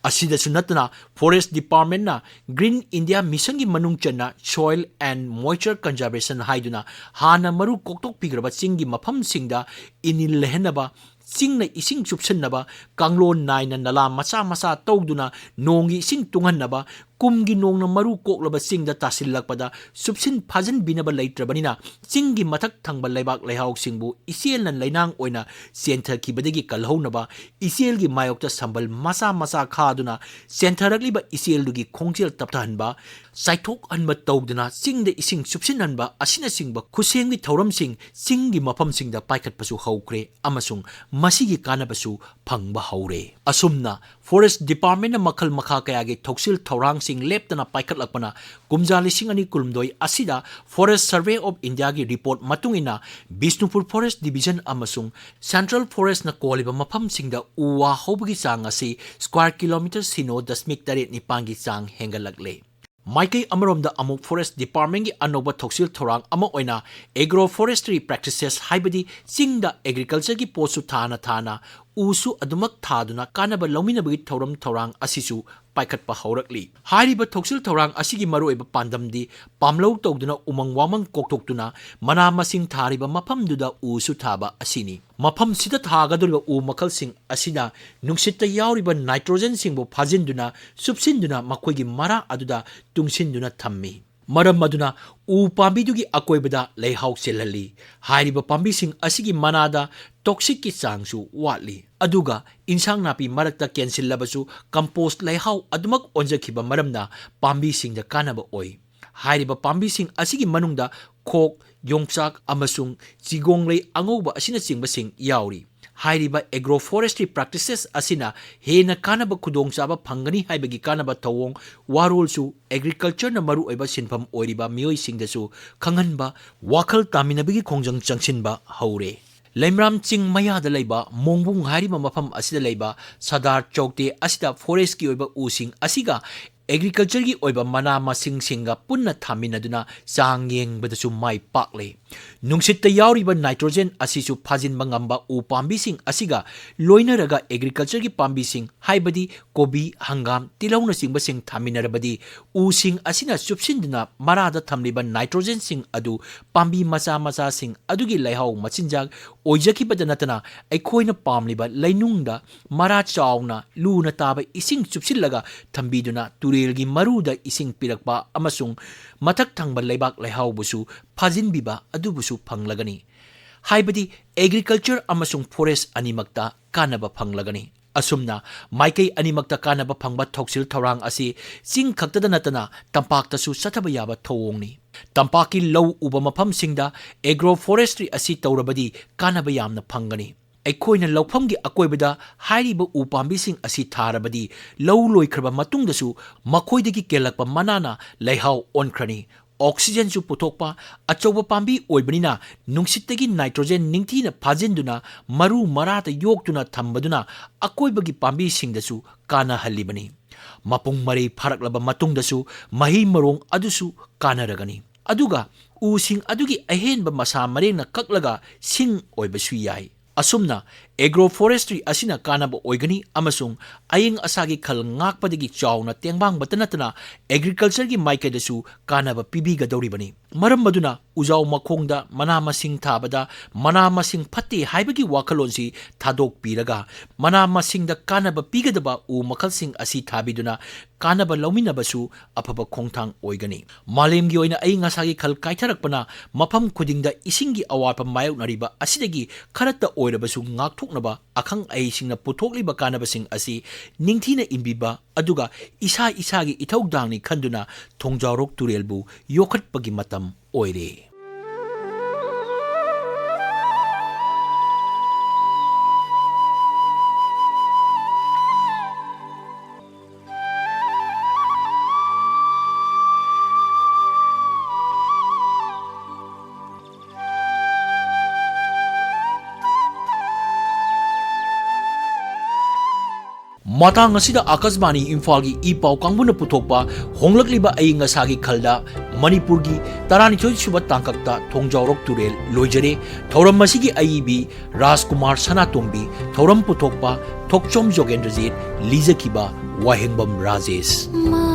ꯑꯁꯤꯗꯁꯨ ꯅꯠꯇꯅ Forest Departmentꯅ Green India Missionꯒꯤ ꯃꯅꯨꯡ ꯆꯟꯅ Soil and Moisture Conservation ꯍꯥꯏꯗꯨꯅ ꯍꯥꯟꯅ ꯃꯔꯨ ꯀꯣꯛꯊꯣꯛꯄꯤꯈ꯭ꯔꯕ ꯆꯤꯡꯒꯤ ꯃꯐꯝꯁꯤꯡꯗ ꯏꯅꯤꯜ ꯂꯩꯍꯟꯅꯕ ꯆꯤꯡꯅ ꯏꯁꯤꯡ ꯆꯨꯞꯁꯤꯟꯅꯕ, ꯀꯥꯡꯂꯣꯟ ꯅꯥꯏꯅ ꯅꯂꯥ ꯃꯆꯥ ꯃꯆꯥ ꯇꯧꯗꯨꯅ ꯅꯣꯡꯒꯤ ꯏꯁꯤꯡ ꯇꯨꯡꯍꯟꯅꯕ, ꯀꯨꯝꯒꯤ ꯅꯣꯡꯅ ꯃꯔꯨ ꯀꯣꯛꯂꯕ ꯆꯤꯡꯗ ꯇꯥꯁꯤꯜꯂꯛꯄꯗ ꯆꯨꯞꯁꯤꯟ ꯐꯥꯖꯤꯟꯕꯤꯅꯕ ꯂꯩꯇ꯭ꯔꯕꯅꯤꯅ, ꯆꯤꯡꯒꯤ ꯃꯊꯛ ꯊꯪꯕ ꯂꯩꯕꯥꯛ ꯂꯩꯍꯥꯎꯁꯤꯡꯕꯨ ꯏꯆꯦꯜꯅ ꯂꯩꯅꯥꯡ ꯑꯣꯏꯅ ꯆꯦꯟꯊꯈꯤꯕꯗꯒꯤ ꯀꯜꯍꯧꯅꯕ, ꯏꯆꯦꯜꯒꯤ ꯃꯥꯌꯣꯛꯇ ꯁꯝꯕꯜ ꯃꯆꯥ ꯃꯆꯥ ꯈꯥꯗꯨꯅ ꯆꯦꯟꯊꯔꯛꯂꯤꯕ ꯏꯆꯦꯜꯗꯨꯒꯤ ꯈꯣꯡꯖꯦꯜ ꯇꯞꯊꯍꯟꯕ, ꯆꯥꯏꯊꯣꯛꯍꯟꯕ ꯇꯧꯗꯨꯅ ꯆꯤꯡꯗ ꯏꯁꯤꯡ ꯆꯨꯞꯁꯤꯟꯍꯟꯕ ꯑꯁꯤꯅꯆꯤꯡꯕ ꯈꯨꯠꯁꯦꯝꯒꯤ ꯊꯧꯔꯝꯁꯤꯡ ꯆꯤꯡꯒꯤ ꯃꯐꯝꯁꯤꯡꯗ ꯄꯥꯏꯈꯠꯄꯁꯨ ꯍꯧꯈ꯭ꯔꯦ ꯑꯃꯁꯨꯡ ꯃꯁꯤꯒꯤ ꯀꯥꯟꯅꯕꯁꯨ ꯐꯪꯕ ꯍꯧꯔꯦ꯫ ꯑꯁꯨꯝꯅ Forest Departmentꯅ ꯃꯈꯜ ꯃꯈꯥ ꯀꯌꯥꯒꯤ ꯊꯧꯁꯤꯜ ꯊꯧꯔꯥꯡꯁꯤꯡ ꯂꯦꯞꯇꯅ ꯄꯥꯏꯈꯠꯂꯛꯄꯅ ꯀꯨꯝꯖꯥ ꯂꯤꯁꯤꯡ ꯑꯅꯤ ꯀꯨꯟꯍꯨꯝꯗꯣꯏ ꯑꯁꯤꯗ Forest Survey of Indiaꯒꯤ report ꯃꯇꯨꯡ ꯏꯟꯅ ꯕꯤꯁꯅꯨꯄꯨꯔ Forest Division ꯑꯃꯁꯨꯡ Central Forestꯅ ꯀꯣꯜꯂꯤꯕ ꯃꯐꯝꯁꯤꯡꯗ ꯎ ꯋꯥ ꯍꯧꯕꯒꯤ ꯆꯥꯡ ꯑꯁꯤ square kilometre ꯁꯤꯅꯣ ꯗꯁꯃꯤꯛ ꯇꯔꯦꯠ ꯅꯤꯄꯥꯟꯒꯤ ꯆꯥꯡ ꯍꯦꯟꯒꯠꯂꯛꯂꯦ꯫ ꯃꯥꯏꯀꯩ ꯑꯃꯔꯣꯝꯗ ꯑꯃꯨꯛ Forest Departmentꯒꯤ ꯑꯅꯧꯕ ꯊꯧꯁꯤꯜ ꯊꯧꯔꯥꯡ ꯑꯃ ꯑꯣꯏꯅ Agro Forestry Practices, ꯍꯥꯏꯕꯗꯤ ꯆꯤꯡꯗ agricultureꯒꯤ ꯄꯣꯠꯁꯨ ꯊꯥꯅ ꯊꯥꯅ ꯎꯁꯨ ꯑꯗꯨꯃꯛ ꯊꯥꯗꯨꯅ ꯀꯥꯟꯅꯕ ꯂꯧꯃꯤꯟꯅꯕꯒꯤ ꯊꯧꯔꯝ ꯊꯧꯔꯥꯡ ꯑꯁꯤꯁꯨ ꯄꯥꯏꯈꯠꯄ ꯍꯧꯔꯛꯂꯤ꯫ ꯍꯥꯏꯔꯤꯕ ꯊꯧꯁꯤꯜ ꯊꯧꯔꯥꯡ ꯑꯁꯤꯒꯤ ꯃꯔꯨꯑꯣꯏꯕ ꯄꯥꯟꯗꯝꯗꯤ ꯄꯥꯝꯂꯧ ꯇꯧꯗꯨꯅ ꯎꯃꯪ ꯋꯥꯃꯪ ꯀꯣꯛꯊꯣꯛꯇꯨꯅ ꯃꯅꯥ ꯃꯁꯤꯡ ꯊꯥꯔꯤꯕ ꯃꯐꯝꯗꯨꯗ ꯎꯁꯨ ꯊꯥꯕ ꯑꯁꯤꯅꯤ꯫ ꯃꯐꯝꯁꯤꯗ ꯊꯥꯒꯗꯧꯔꯤꯕ ꯎ ꯃꯈꯜꯁꯤꯡ ꯑꯁꯤꯅ ꯅꯨꯡꯁꯤꯠꯇ ꯌꯥꯎꯔꯤꯕ nitrogenꯁꯤꯡꯕꯨ ꯐꯥꯖꯤꯟꯗꯨꯅ, ꯆꯨꯞꯁꯤꯟꯗꯨꯅ ꯃꯈꯣꯏꯒꯤ ꯃꯔꯥ ꯑꯗꯨꯗ ꯇꯨꯡꯁꯤꯟꯗꯨꯅ ꯊꯝꯃꯤ꯫ ꯃꯔꯝ ꯑꯗꯨꯅ ꯎ ꯄꯥꯝꯕꯤꯗꯨꯒꯤ ꯑꯀꯣꯏꯕꯗ ꯂꯩꯍꯥꯎ ꯆꯦꯜꯍꯜꯂꯤ꯫ ꯍꯥꯏꯔꯤꯕ ꯄꯥꯝꯕꯤꯁꯤꯡ ꯑꯁꯤꯒꯤ ꯃꯅꯥꯗ toxicꯀꯤ ꯆꯥꯡꯁꯨ ꯋꯥꯠꯂꯤ꯫ ꯑꯗꯨꯒ ꯏꯟꯁꯥꯡ ꯅꯥꯄꯤ ꯃꯔꯛꯇ ꯀꯦꯟꯁꯤꯜꯂꯕꯁꯨ compost ꯂꯩꯍꯥꯎ ꯑꯗꯨꯃꯛ ꯑꯣꯟꯖꯈꯤꯕ ꯃꯔꯝꯅ ꯄꯥꯝꯕꯤꯁꯤꯡꯗ ꯀꯥꯟꯅꯕ ꯑꯣꯏ꯫ ꯍꯥꯏꯔꯤꯕ ꯄꯥꯝꯕꯤꯁꯤꯡ ꯑꯁꯤꯒꯤ ꯃꯅꯨꯡꯗ ꯈꯣꯛ, ꯌꯣꯡꯆꯥꯛ ꯑꯃꯁꯨꯡ ꯆꯤꯒꯣꯡꯂꯩ ꯑꯉꯧꯕ ꯑꯁꯤꯅꯆꯤꯡꯕꯁꯤꯡ ꯌꯥꯎꯔꯤ꯫ ꯍꯥꯏꯔꯤꯕ Agro Forestry Practices ꯑꯁꯤꯅ ꯍꯦꯟꯅ ꯀꯥꯟꯅꯕ ꯈꯨꯗꯣꯡꯆꯥꯕ ꯐꯪꯒꯅꯤ ꯍꯥꯏꯕꯒꯤ ꯀꯥꯟꯅꯕ ꯊꯧꯑꯣꯡ ꯋꯥꯔꯣꯜꯁꯨ agricultureꯅ ꯃꯔꯨꯑꯣꯏꯕ ꯁꯤꯟꯐꯝ ꯑꯣꯏꯔꯤꯕ ꯃꯤꯑꯣꯏꯁꯤꯡꯗꯁꯨ ꯈꯪꯍꯟꯕ, ꯋꯥꯈꯜ ꯇꯥꯃꯤꯟꯅꯕꯒꯤ ꯈꯣꯡꯖꯪ ꯆꯪꯁꯤꯟꯕ ꯍꯧꯔꯦ꯫ ꯂꯩꯃꯔꯥꯝ ꯆꯤꯡ ꯃꯌꯥꯗ ꯂꯩꯕ ꯃꯣꯡꯕꯨꯡ ꯍꯥꯏꯔꯤꯕ ꯃꯐꯝ ꯑꯁꯤꯗ ꯂꯩꯕ ꯁꯗꯥꯔ ꯆꯧꯇꯦ ꯑꯁꯤꯗ forestꯀꯤ ꯑꯣꯏꯕ ꯎꯁꯤꯡ ꯑꯁꯤꯒ agricultureꯒꯤ ꯑꯣꯏꯕ ꯃꯅꯥ ꯃꯁꯤꯡꯁꯤꯡꯒ ꯄꯨꯟꯅ ꯊꯥꯃꯤꯟꯅꯗꯨꯅ ꯆꯥꯡ ꯌꯦꯡꯕꯗꯁꯨ ꯃꯥꯏ ꯄꯥꯛꯂꯦ꯫ ꯅꯨꯡꯁꯤꯠꯇ ꯌꯥꯎꯔꯤꯕ nitrogen ꯑꯁꯤꯁꯨ ꯐꯥꯖꯤꯟꯕ ꯉꯝꯕ ꯎ ꯄꯥꯝꯕꯤꯁꯤꯡ ꯑꯁꯤꯒ ꯂꯣꯏꯅꯔꯒ agricultureꯒꯤ ꯄꯥꯝꯕꯤꯁꯤꯡ, ꯍꯥꯏꯕꯗꯤ ꯀꯣꯕꯤ, ꯍꯪꯒꯥꯝ, ꯇꯤꯜꯍꯧꯅꯆꯤꯡꯕꯁꯤꯡ ꯊꯥꯃꯤꯟꯅꯔꯕꯗꯤ, ꯎꯁꯤꯡ ꯑꯁꯤꯅ ꯆꯨꯞꯁꯤꯟꯗꯨꯅ ꯃꯔꯥꯗ ꯊꯝꯂꯤꯕ nitrogenꯁꯤꯡ ꯑꯗꯨ ꯄꯥꯝꯕꯤ ꯃꯆꯥ ꯃꯆꯥꯁꯤꯡ ꯑꯗꯨꯒꯤ ꯂꯩꯍꯥꯎ ꯃꯆꯤꯟꯖꯥꯛ ꯑꯣꯏꯖꯈꯤꯕꯗ ꯅꯠꯇꯅ, ꯑꯩꯈꯣꯏꯅ ꯄꯥꯝꯂꯤꯕ ꯂꯩꯅꯨꯡꯗ ꯃꯔꯥ ꯆꯥꯎꯅ ꯂꯨꯅ ꯇꯥꯕ ꯏꯁꯤꯡ ꯆꯨꯞꯁꯤꯜꯂꯒ ꯊꯝꯕꯤꯗꯨꯅ, ꯇꯨꯔꯦꯜꯒꯤ ꯃꯔꯨꯗ ꯏꯁꯤꯡ ꯄꯤꯔꯛꯄ ꯑꯃꯁꯨꯡ ꯃꯊꯛ ꯊꯪꯕ ꯂꯩꯕꯥꯛ ꯂꯩꯍꯥꯎꯕꯨꯁꯨ ꯐꯥꯖꯤꯟꯕꯤꯕ ꯑꯗꯨꯕꯨꯁꯨ ꯐꯪꯂꯒꯅꯤ꯫ ꯍꯥꯏꯕꯗꯤ, agriculture ꯑꯃꯁꯨꯡ forest ꯑꯅꯤꯃꯛꯇ ꯀꯥꯟꯅꯕ ꯐꯪꯂꯒꯅꯤ꯫ ꯑꯁꯨꯝꯅ, ꯃꯥꯏꯀꯩ ꯑꯅꯤꯃꯛꯇ ꯀꯥꯟꯅꯕ ꯐꯪꯕ ꯊꯧꯁꯤꯜ ꯊꯧꯔꯥꯡ ꯑꯁꯤ ꯆꯤꯡ ꯈꯛꯇꯗ ꯅꯠꯇꯅ ꯇꯝꯄꯥꯛꯇꯁꯨ ꯆꯠꯊꯕ ꯌꯥꯕ ꯊꯧꯑꯣꯡꯅꯤ꯫ ꯇꯝꯄꯥꯛꯀꯤ ꯂꯧ ꯎꯕ ꯃꯐꯝꯁꯤꯡꯗ agroforestry ꯑꯁꯤ ꯇꯧꯔꯕꯗꯤ ꯀꯥꯟꯅꯕ ꯌꯥꯝꯅ ꯐꯪꯒꯅꯤ꯫ ꯑꯩꯈꯣꯏꯅ ꯂꯧꯐꯝꯒꯤ ꯑꯀꯣꯏꯕꯗ ꯍꯥꯏꯔꯤꯕ ꯎ ꯄꯥꯝꯕꯤꯁꯤꯡ ꯑꯁꯤ ꯊꯥꯔꯕꯗꯤ, ꯂꯧ ꯂꯣꯏꯈ꯭ꯔꯕ ꯃꯇꯨꯡꯗꯁꯨ ꯃꯈꯣꯏꯗꯒꯤ ꯀꯦꯜꯂꯛꯄ ꯃꯅꯥꯅ ꯂꯩꯍꯥꯎ ꯑꯣꯟꯈ꯭ꯔꯅꯤ, oxygenꯁꯨ ꯄꯨꯊꯣꯛꯄ, ꯑꯆꯧꯕ ꯄꯥꯝꯕꯤ ꯑꯣꯏꯕꯅꯤꯅ ꯅꯨꯡꯁꯤꯠꯇꯒꯤ nitrogen ꯅꯤꯡꯊꯤꯅ ꯐꯥꯖꯤꯟꯗꯨꯅ ꯃꯔꯨ ꯃꯔꯥꯗ ꯌꯣꯛꯇꯨꯅ ꯊꯝꯕꯗꯨꯅ ꯑꯀꯣꯏꯕꯒꯤ ꯄꯥꯝꯕꯤꯁꯤꯡꯗꯁꯨ ꯀꯥꯟꯅꯍꯜꯂꯤꯕꯅꯤ꯫ ꯃꯄꯨꯡ ꯃꯔꯩ ꯐꯥꯔꯛꯂꯕ ꯃꯇꯨꯡꯗꯁꯨ ꯃꯍꯩ ꯃꯔꯣꯡ ꯑꯗꯨꯁꯨ ꯀꯥꯟꯅꯔꯒꯅꯤ꯫ ꯑꯗꯨꯒ ꯎꯁꯤꯡ ꯑꯗꯨꯒꯤ ꯑꯍꯦꯟꯕ ꯃꯁꯥ ꯃꯔꯦꯡꯅ ꯀꯛꯂꯒ ꯁꯤꯡ ꯑꯣꯏꯕꯁꯨ ꯌꯥꯏ꯫ ꯑꯁꯨꯝꯅ, agroforestry ꯑꯁꯤꯅ ꯀꯥꯟꯅꯕ ꯑꯣꯏꯒꯅꯤ ꯑꯃꯁꯨꯡ ꯑꯏꯪ ꯑꯁꯥꯒꯤ ꯈꯜ ꯉꯥꯛꯄꯗꯒꯤ ꯆꯥꯎꯅ ꯇꯦꯡꯕꯥꯡꯕꯇ ꯅꯠꯇꯅ agricultureꯒꯤ ꯃꯥꯏꯀꯩꯗꯁꯨ ꯀꯥꯟꯅꯕ ꯄꯤꯕꯤꯒꯗꯧꯔꯤꯕꯅꯤ꯫ ꯃꯔꯝ ꯑꯗꯨꯅ, ꯎꯖꯥꯎ ꯃꯈꯣꯡꯗ ꯃꯅꯥ ꯃꯁꯤꯡ ꯊꯥꯕꯗ ꯃꯅꯥ ꯃꯁꯤꯡ ꯐꯠꯇꯦ ꯍꯥꯏꯕꯒꯤ ꯋꯥꯈꯜꯂꯣꯟꯁꯤ ꯊꯥꯗꯣꯛꯄꯤꯔꯒ, ꯃꯅꯥ ꯃꯁꯤꯡꯗ ꯀꯥꯟꯅꯕ ꯄꯤꯒꯗꯕ ꯎ ꯃꯈꯜꯁꯤꯡ ꯑꯁꯤ ꯊꯥꯕꯤꯗꯨꯅ ꯀꯥꯟꯅꯕ ꯂꯧꯃꯤꯟꯅꯕꯁꯨ ꯑꯐꯕ ꯈꯣꯡꯊꯥꯡ ꯑꯣꯏꯒꯅꯤ꯫ ꯃꯥꯂꯦꯝꯒꯤ ꯑꯣꯏꯅ ꯑꯏꯪ ꯑꯁꯥꯒꯤ ꯈꯜ ꯀꯥꯏꯊꯔꯛꯄꯅ ꯃꯐꯝ ꯈꯨꯗꯤꯡꯗ ꯏꯁꯤꯡꯒꯤ ꯑꯋꯥꯠꯄ ꯃꯥꯌꯣꯛꯅꯔꯤꯕ ꯑꯁꯤꯗꯒꯤ ꯈꯔꯠꯇ ꯑꯣꯏꯔꯕꯁꯨ ꯉꯥꯛꯊꯣꯛꯅꯕ ꯑꯈꯪ ꯑꯍꯩꯁꯤꯡꯅ ꯄꯨꯊꯣꯛꯂꯤꯕ ꯀꯥꯟꯅꯕꯁꯤꯡ ꯑꯁꯤ ꯅꯤꯡꯊꯤꯅ ꯏꯟꯕꯤꯕ, ꯑꯗꯨꯒ ꯏꯁꯥ ꯏꯁꯥꯒꯤ ꯏꯊꯧꯗꯥꯡꯅꯤ ꯈꯟꯗꯨꯅ ꯊꯣꯡꯖꯥꯎꯔꯣꯛ ꯇꯨꯔꯦꯜꯕꯨ ꯌꯣꯛꯈꯠꯄꯒꯤ ꯃꯇꯝ ꯑꯣꯏꯔꯦ꯫ ꯃꯇꯥꯡ ꯑꯁꯤꯗ ꯑꯥꯀꯥꯁꯕꯥꯅꯤ ꯏꯝꯐꯥꯜꯒꯤ ꯏ ꯄꯥꯎ ꯀꯥꯡꯕꯨꯅ ꯄꯨꯊꯣꯛꯄ ꯍꯣꯡꯂꯛꯂꯤꯕ ꯑꯏꯪ ꯑꯁꯥꯒꯤ ꯈꯜꯗ ꯃꯅꯤꯄꯨꯔꯒꯤ ꯇꯔꯥꯅꯤꯊꯣꯏ ꯁꯨꯕ ꯇꯥꯡꯀꯛꯇ ꯊꯣꯡꯖꯥꯎꯔꯣꯛ ꯇꯨꯔꯦꯜ ꯂꯣꯏꯖꯔꯦ꯫ ꯊꯧꯔꯝ ꯑꯁꯤꯒꯤ ꯑꯏꯕꯤ ꯔꯥꯖꯀꯨꯃꯥꯔ ꯁꯅꯥꯇꯣꯝꯕꯤ, ꯊꯧꯔꯝ ꯄꯨꯊꯣꯛꯄ ꯊꯣꯛꯆꯣꯝ ꯖꯣꯒꯦꯟꯗ꯭ꯔꯖꯤꯠ, ꯂꯤꯖꯈꯤꯕ ꯋꯥꯍꯦꯡꯕꯝ ꯔꯥꯖꯦꯁ꯫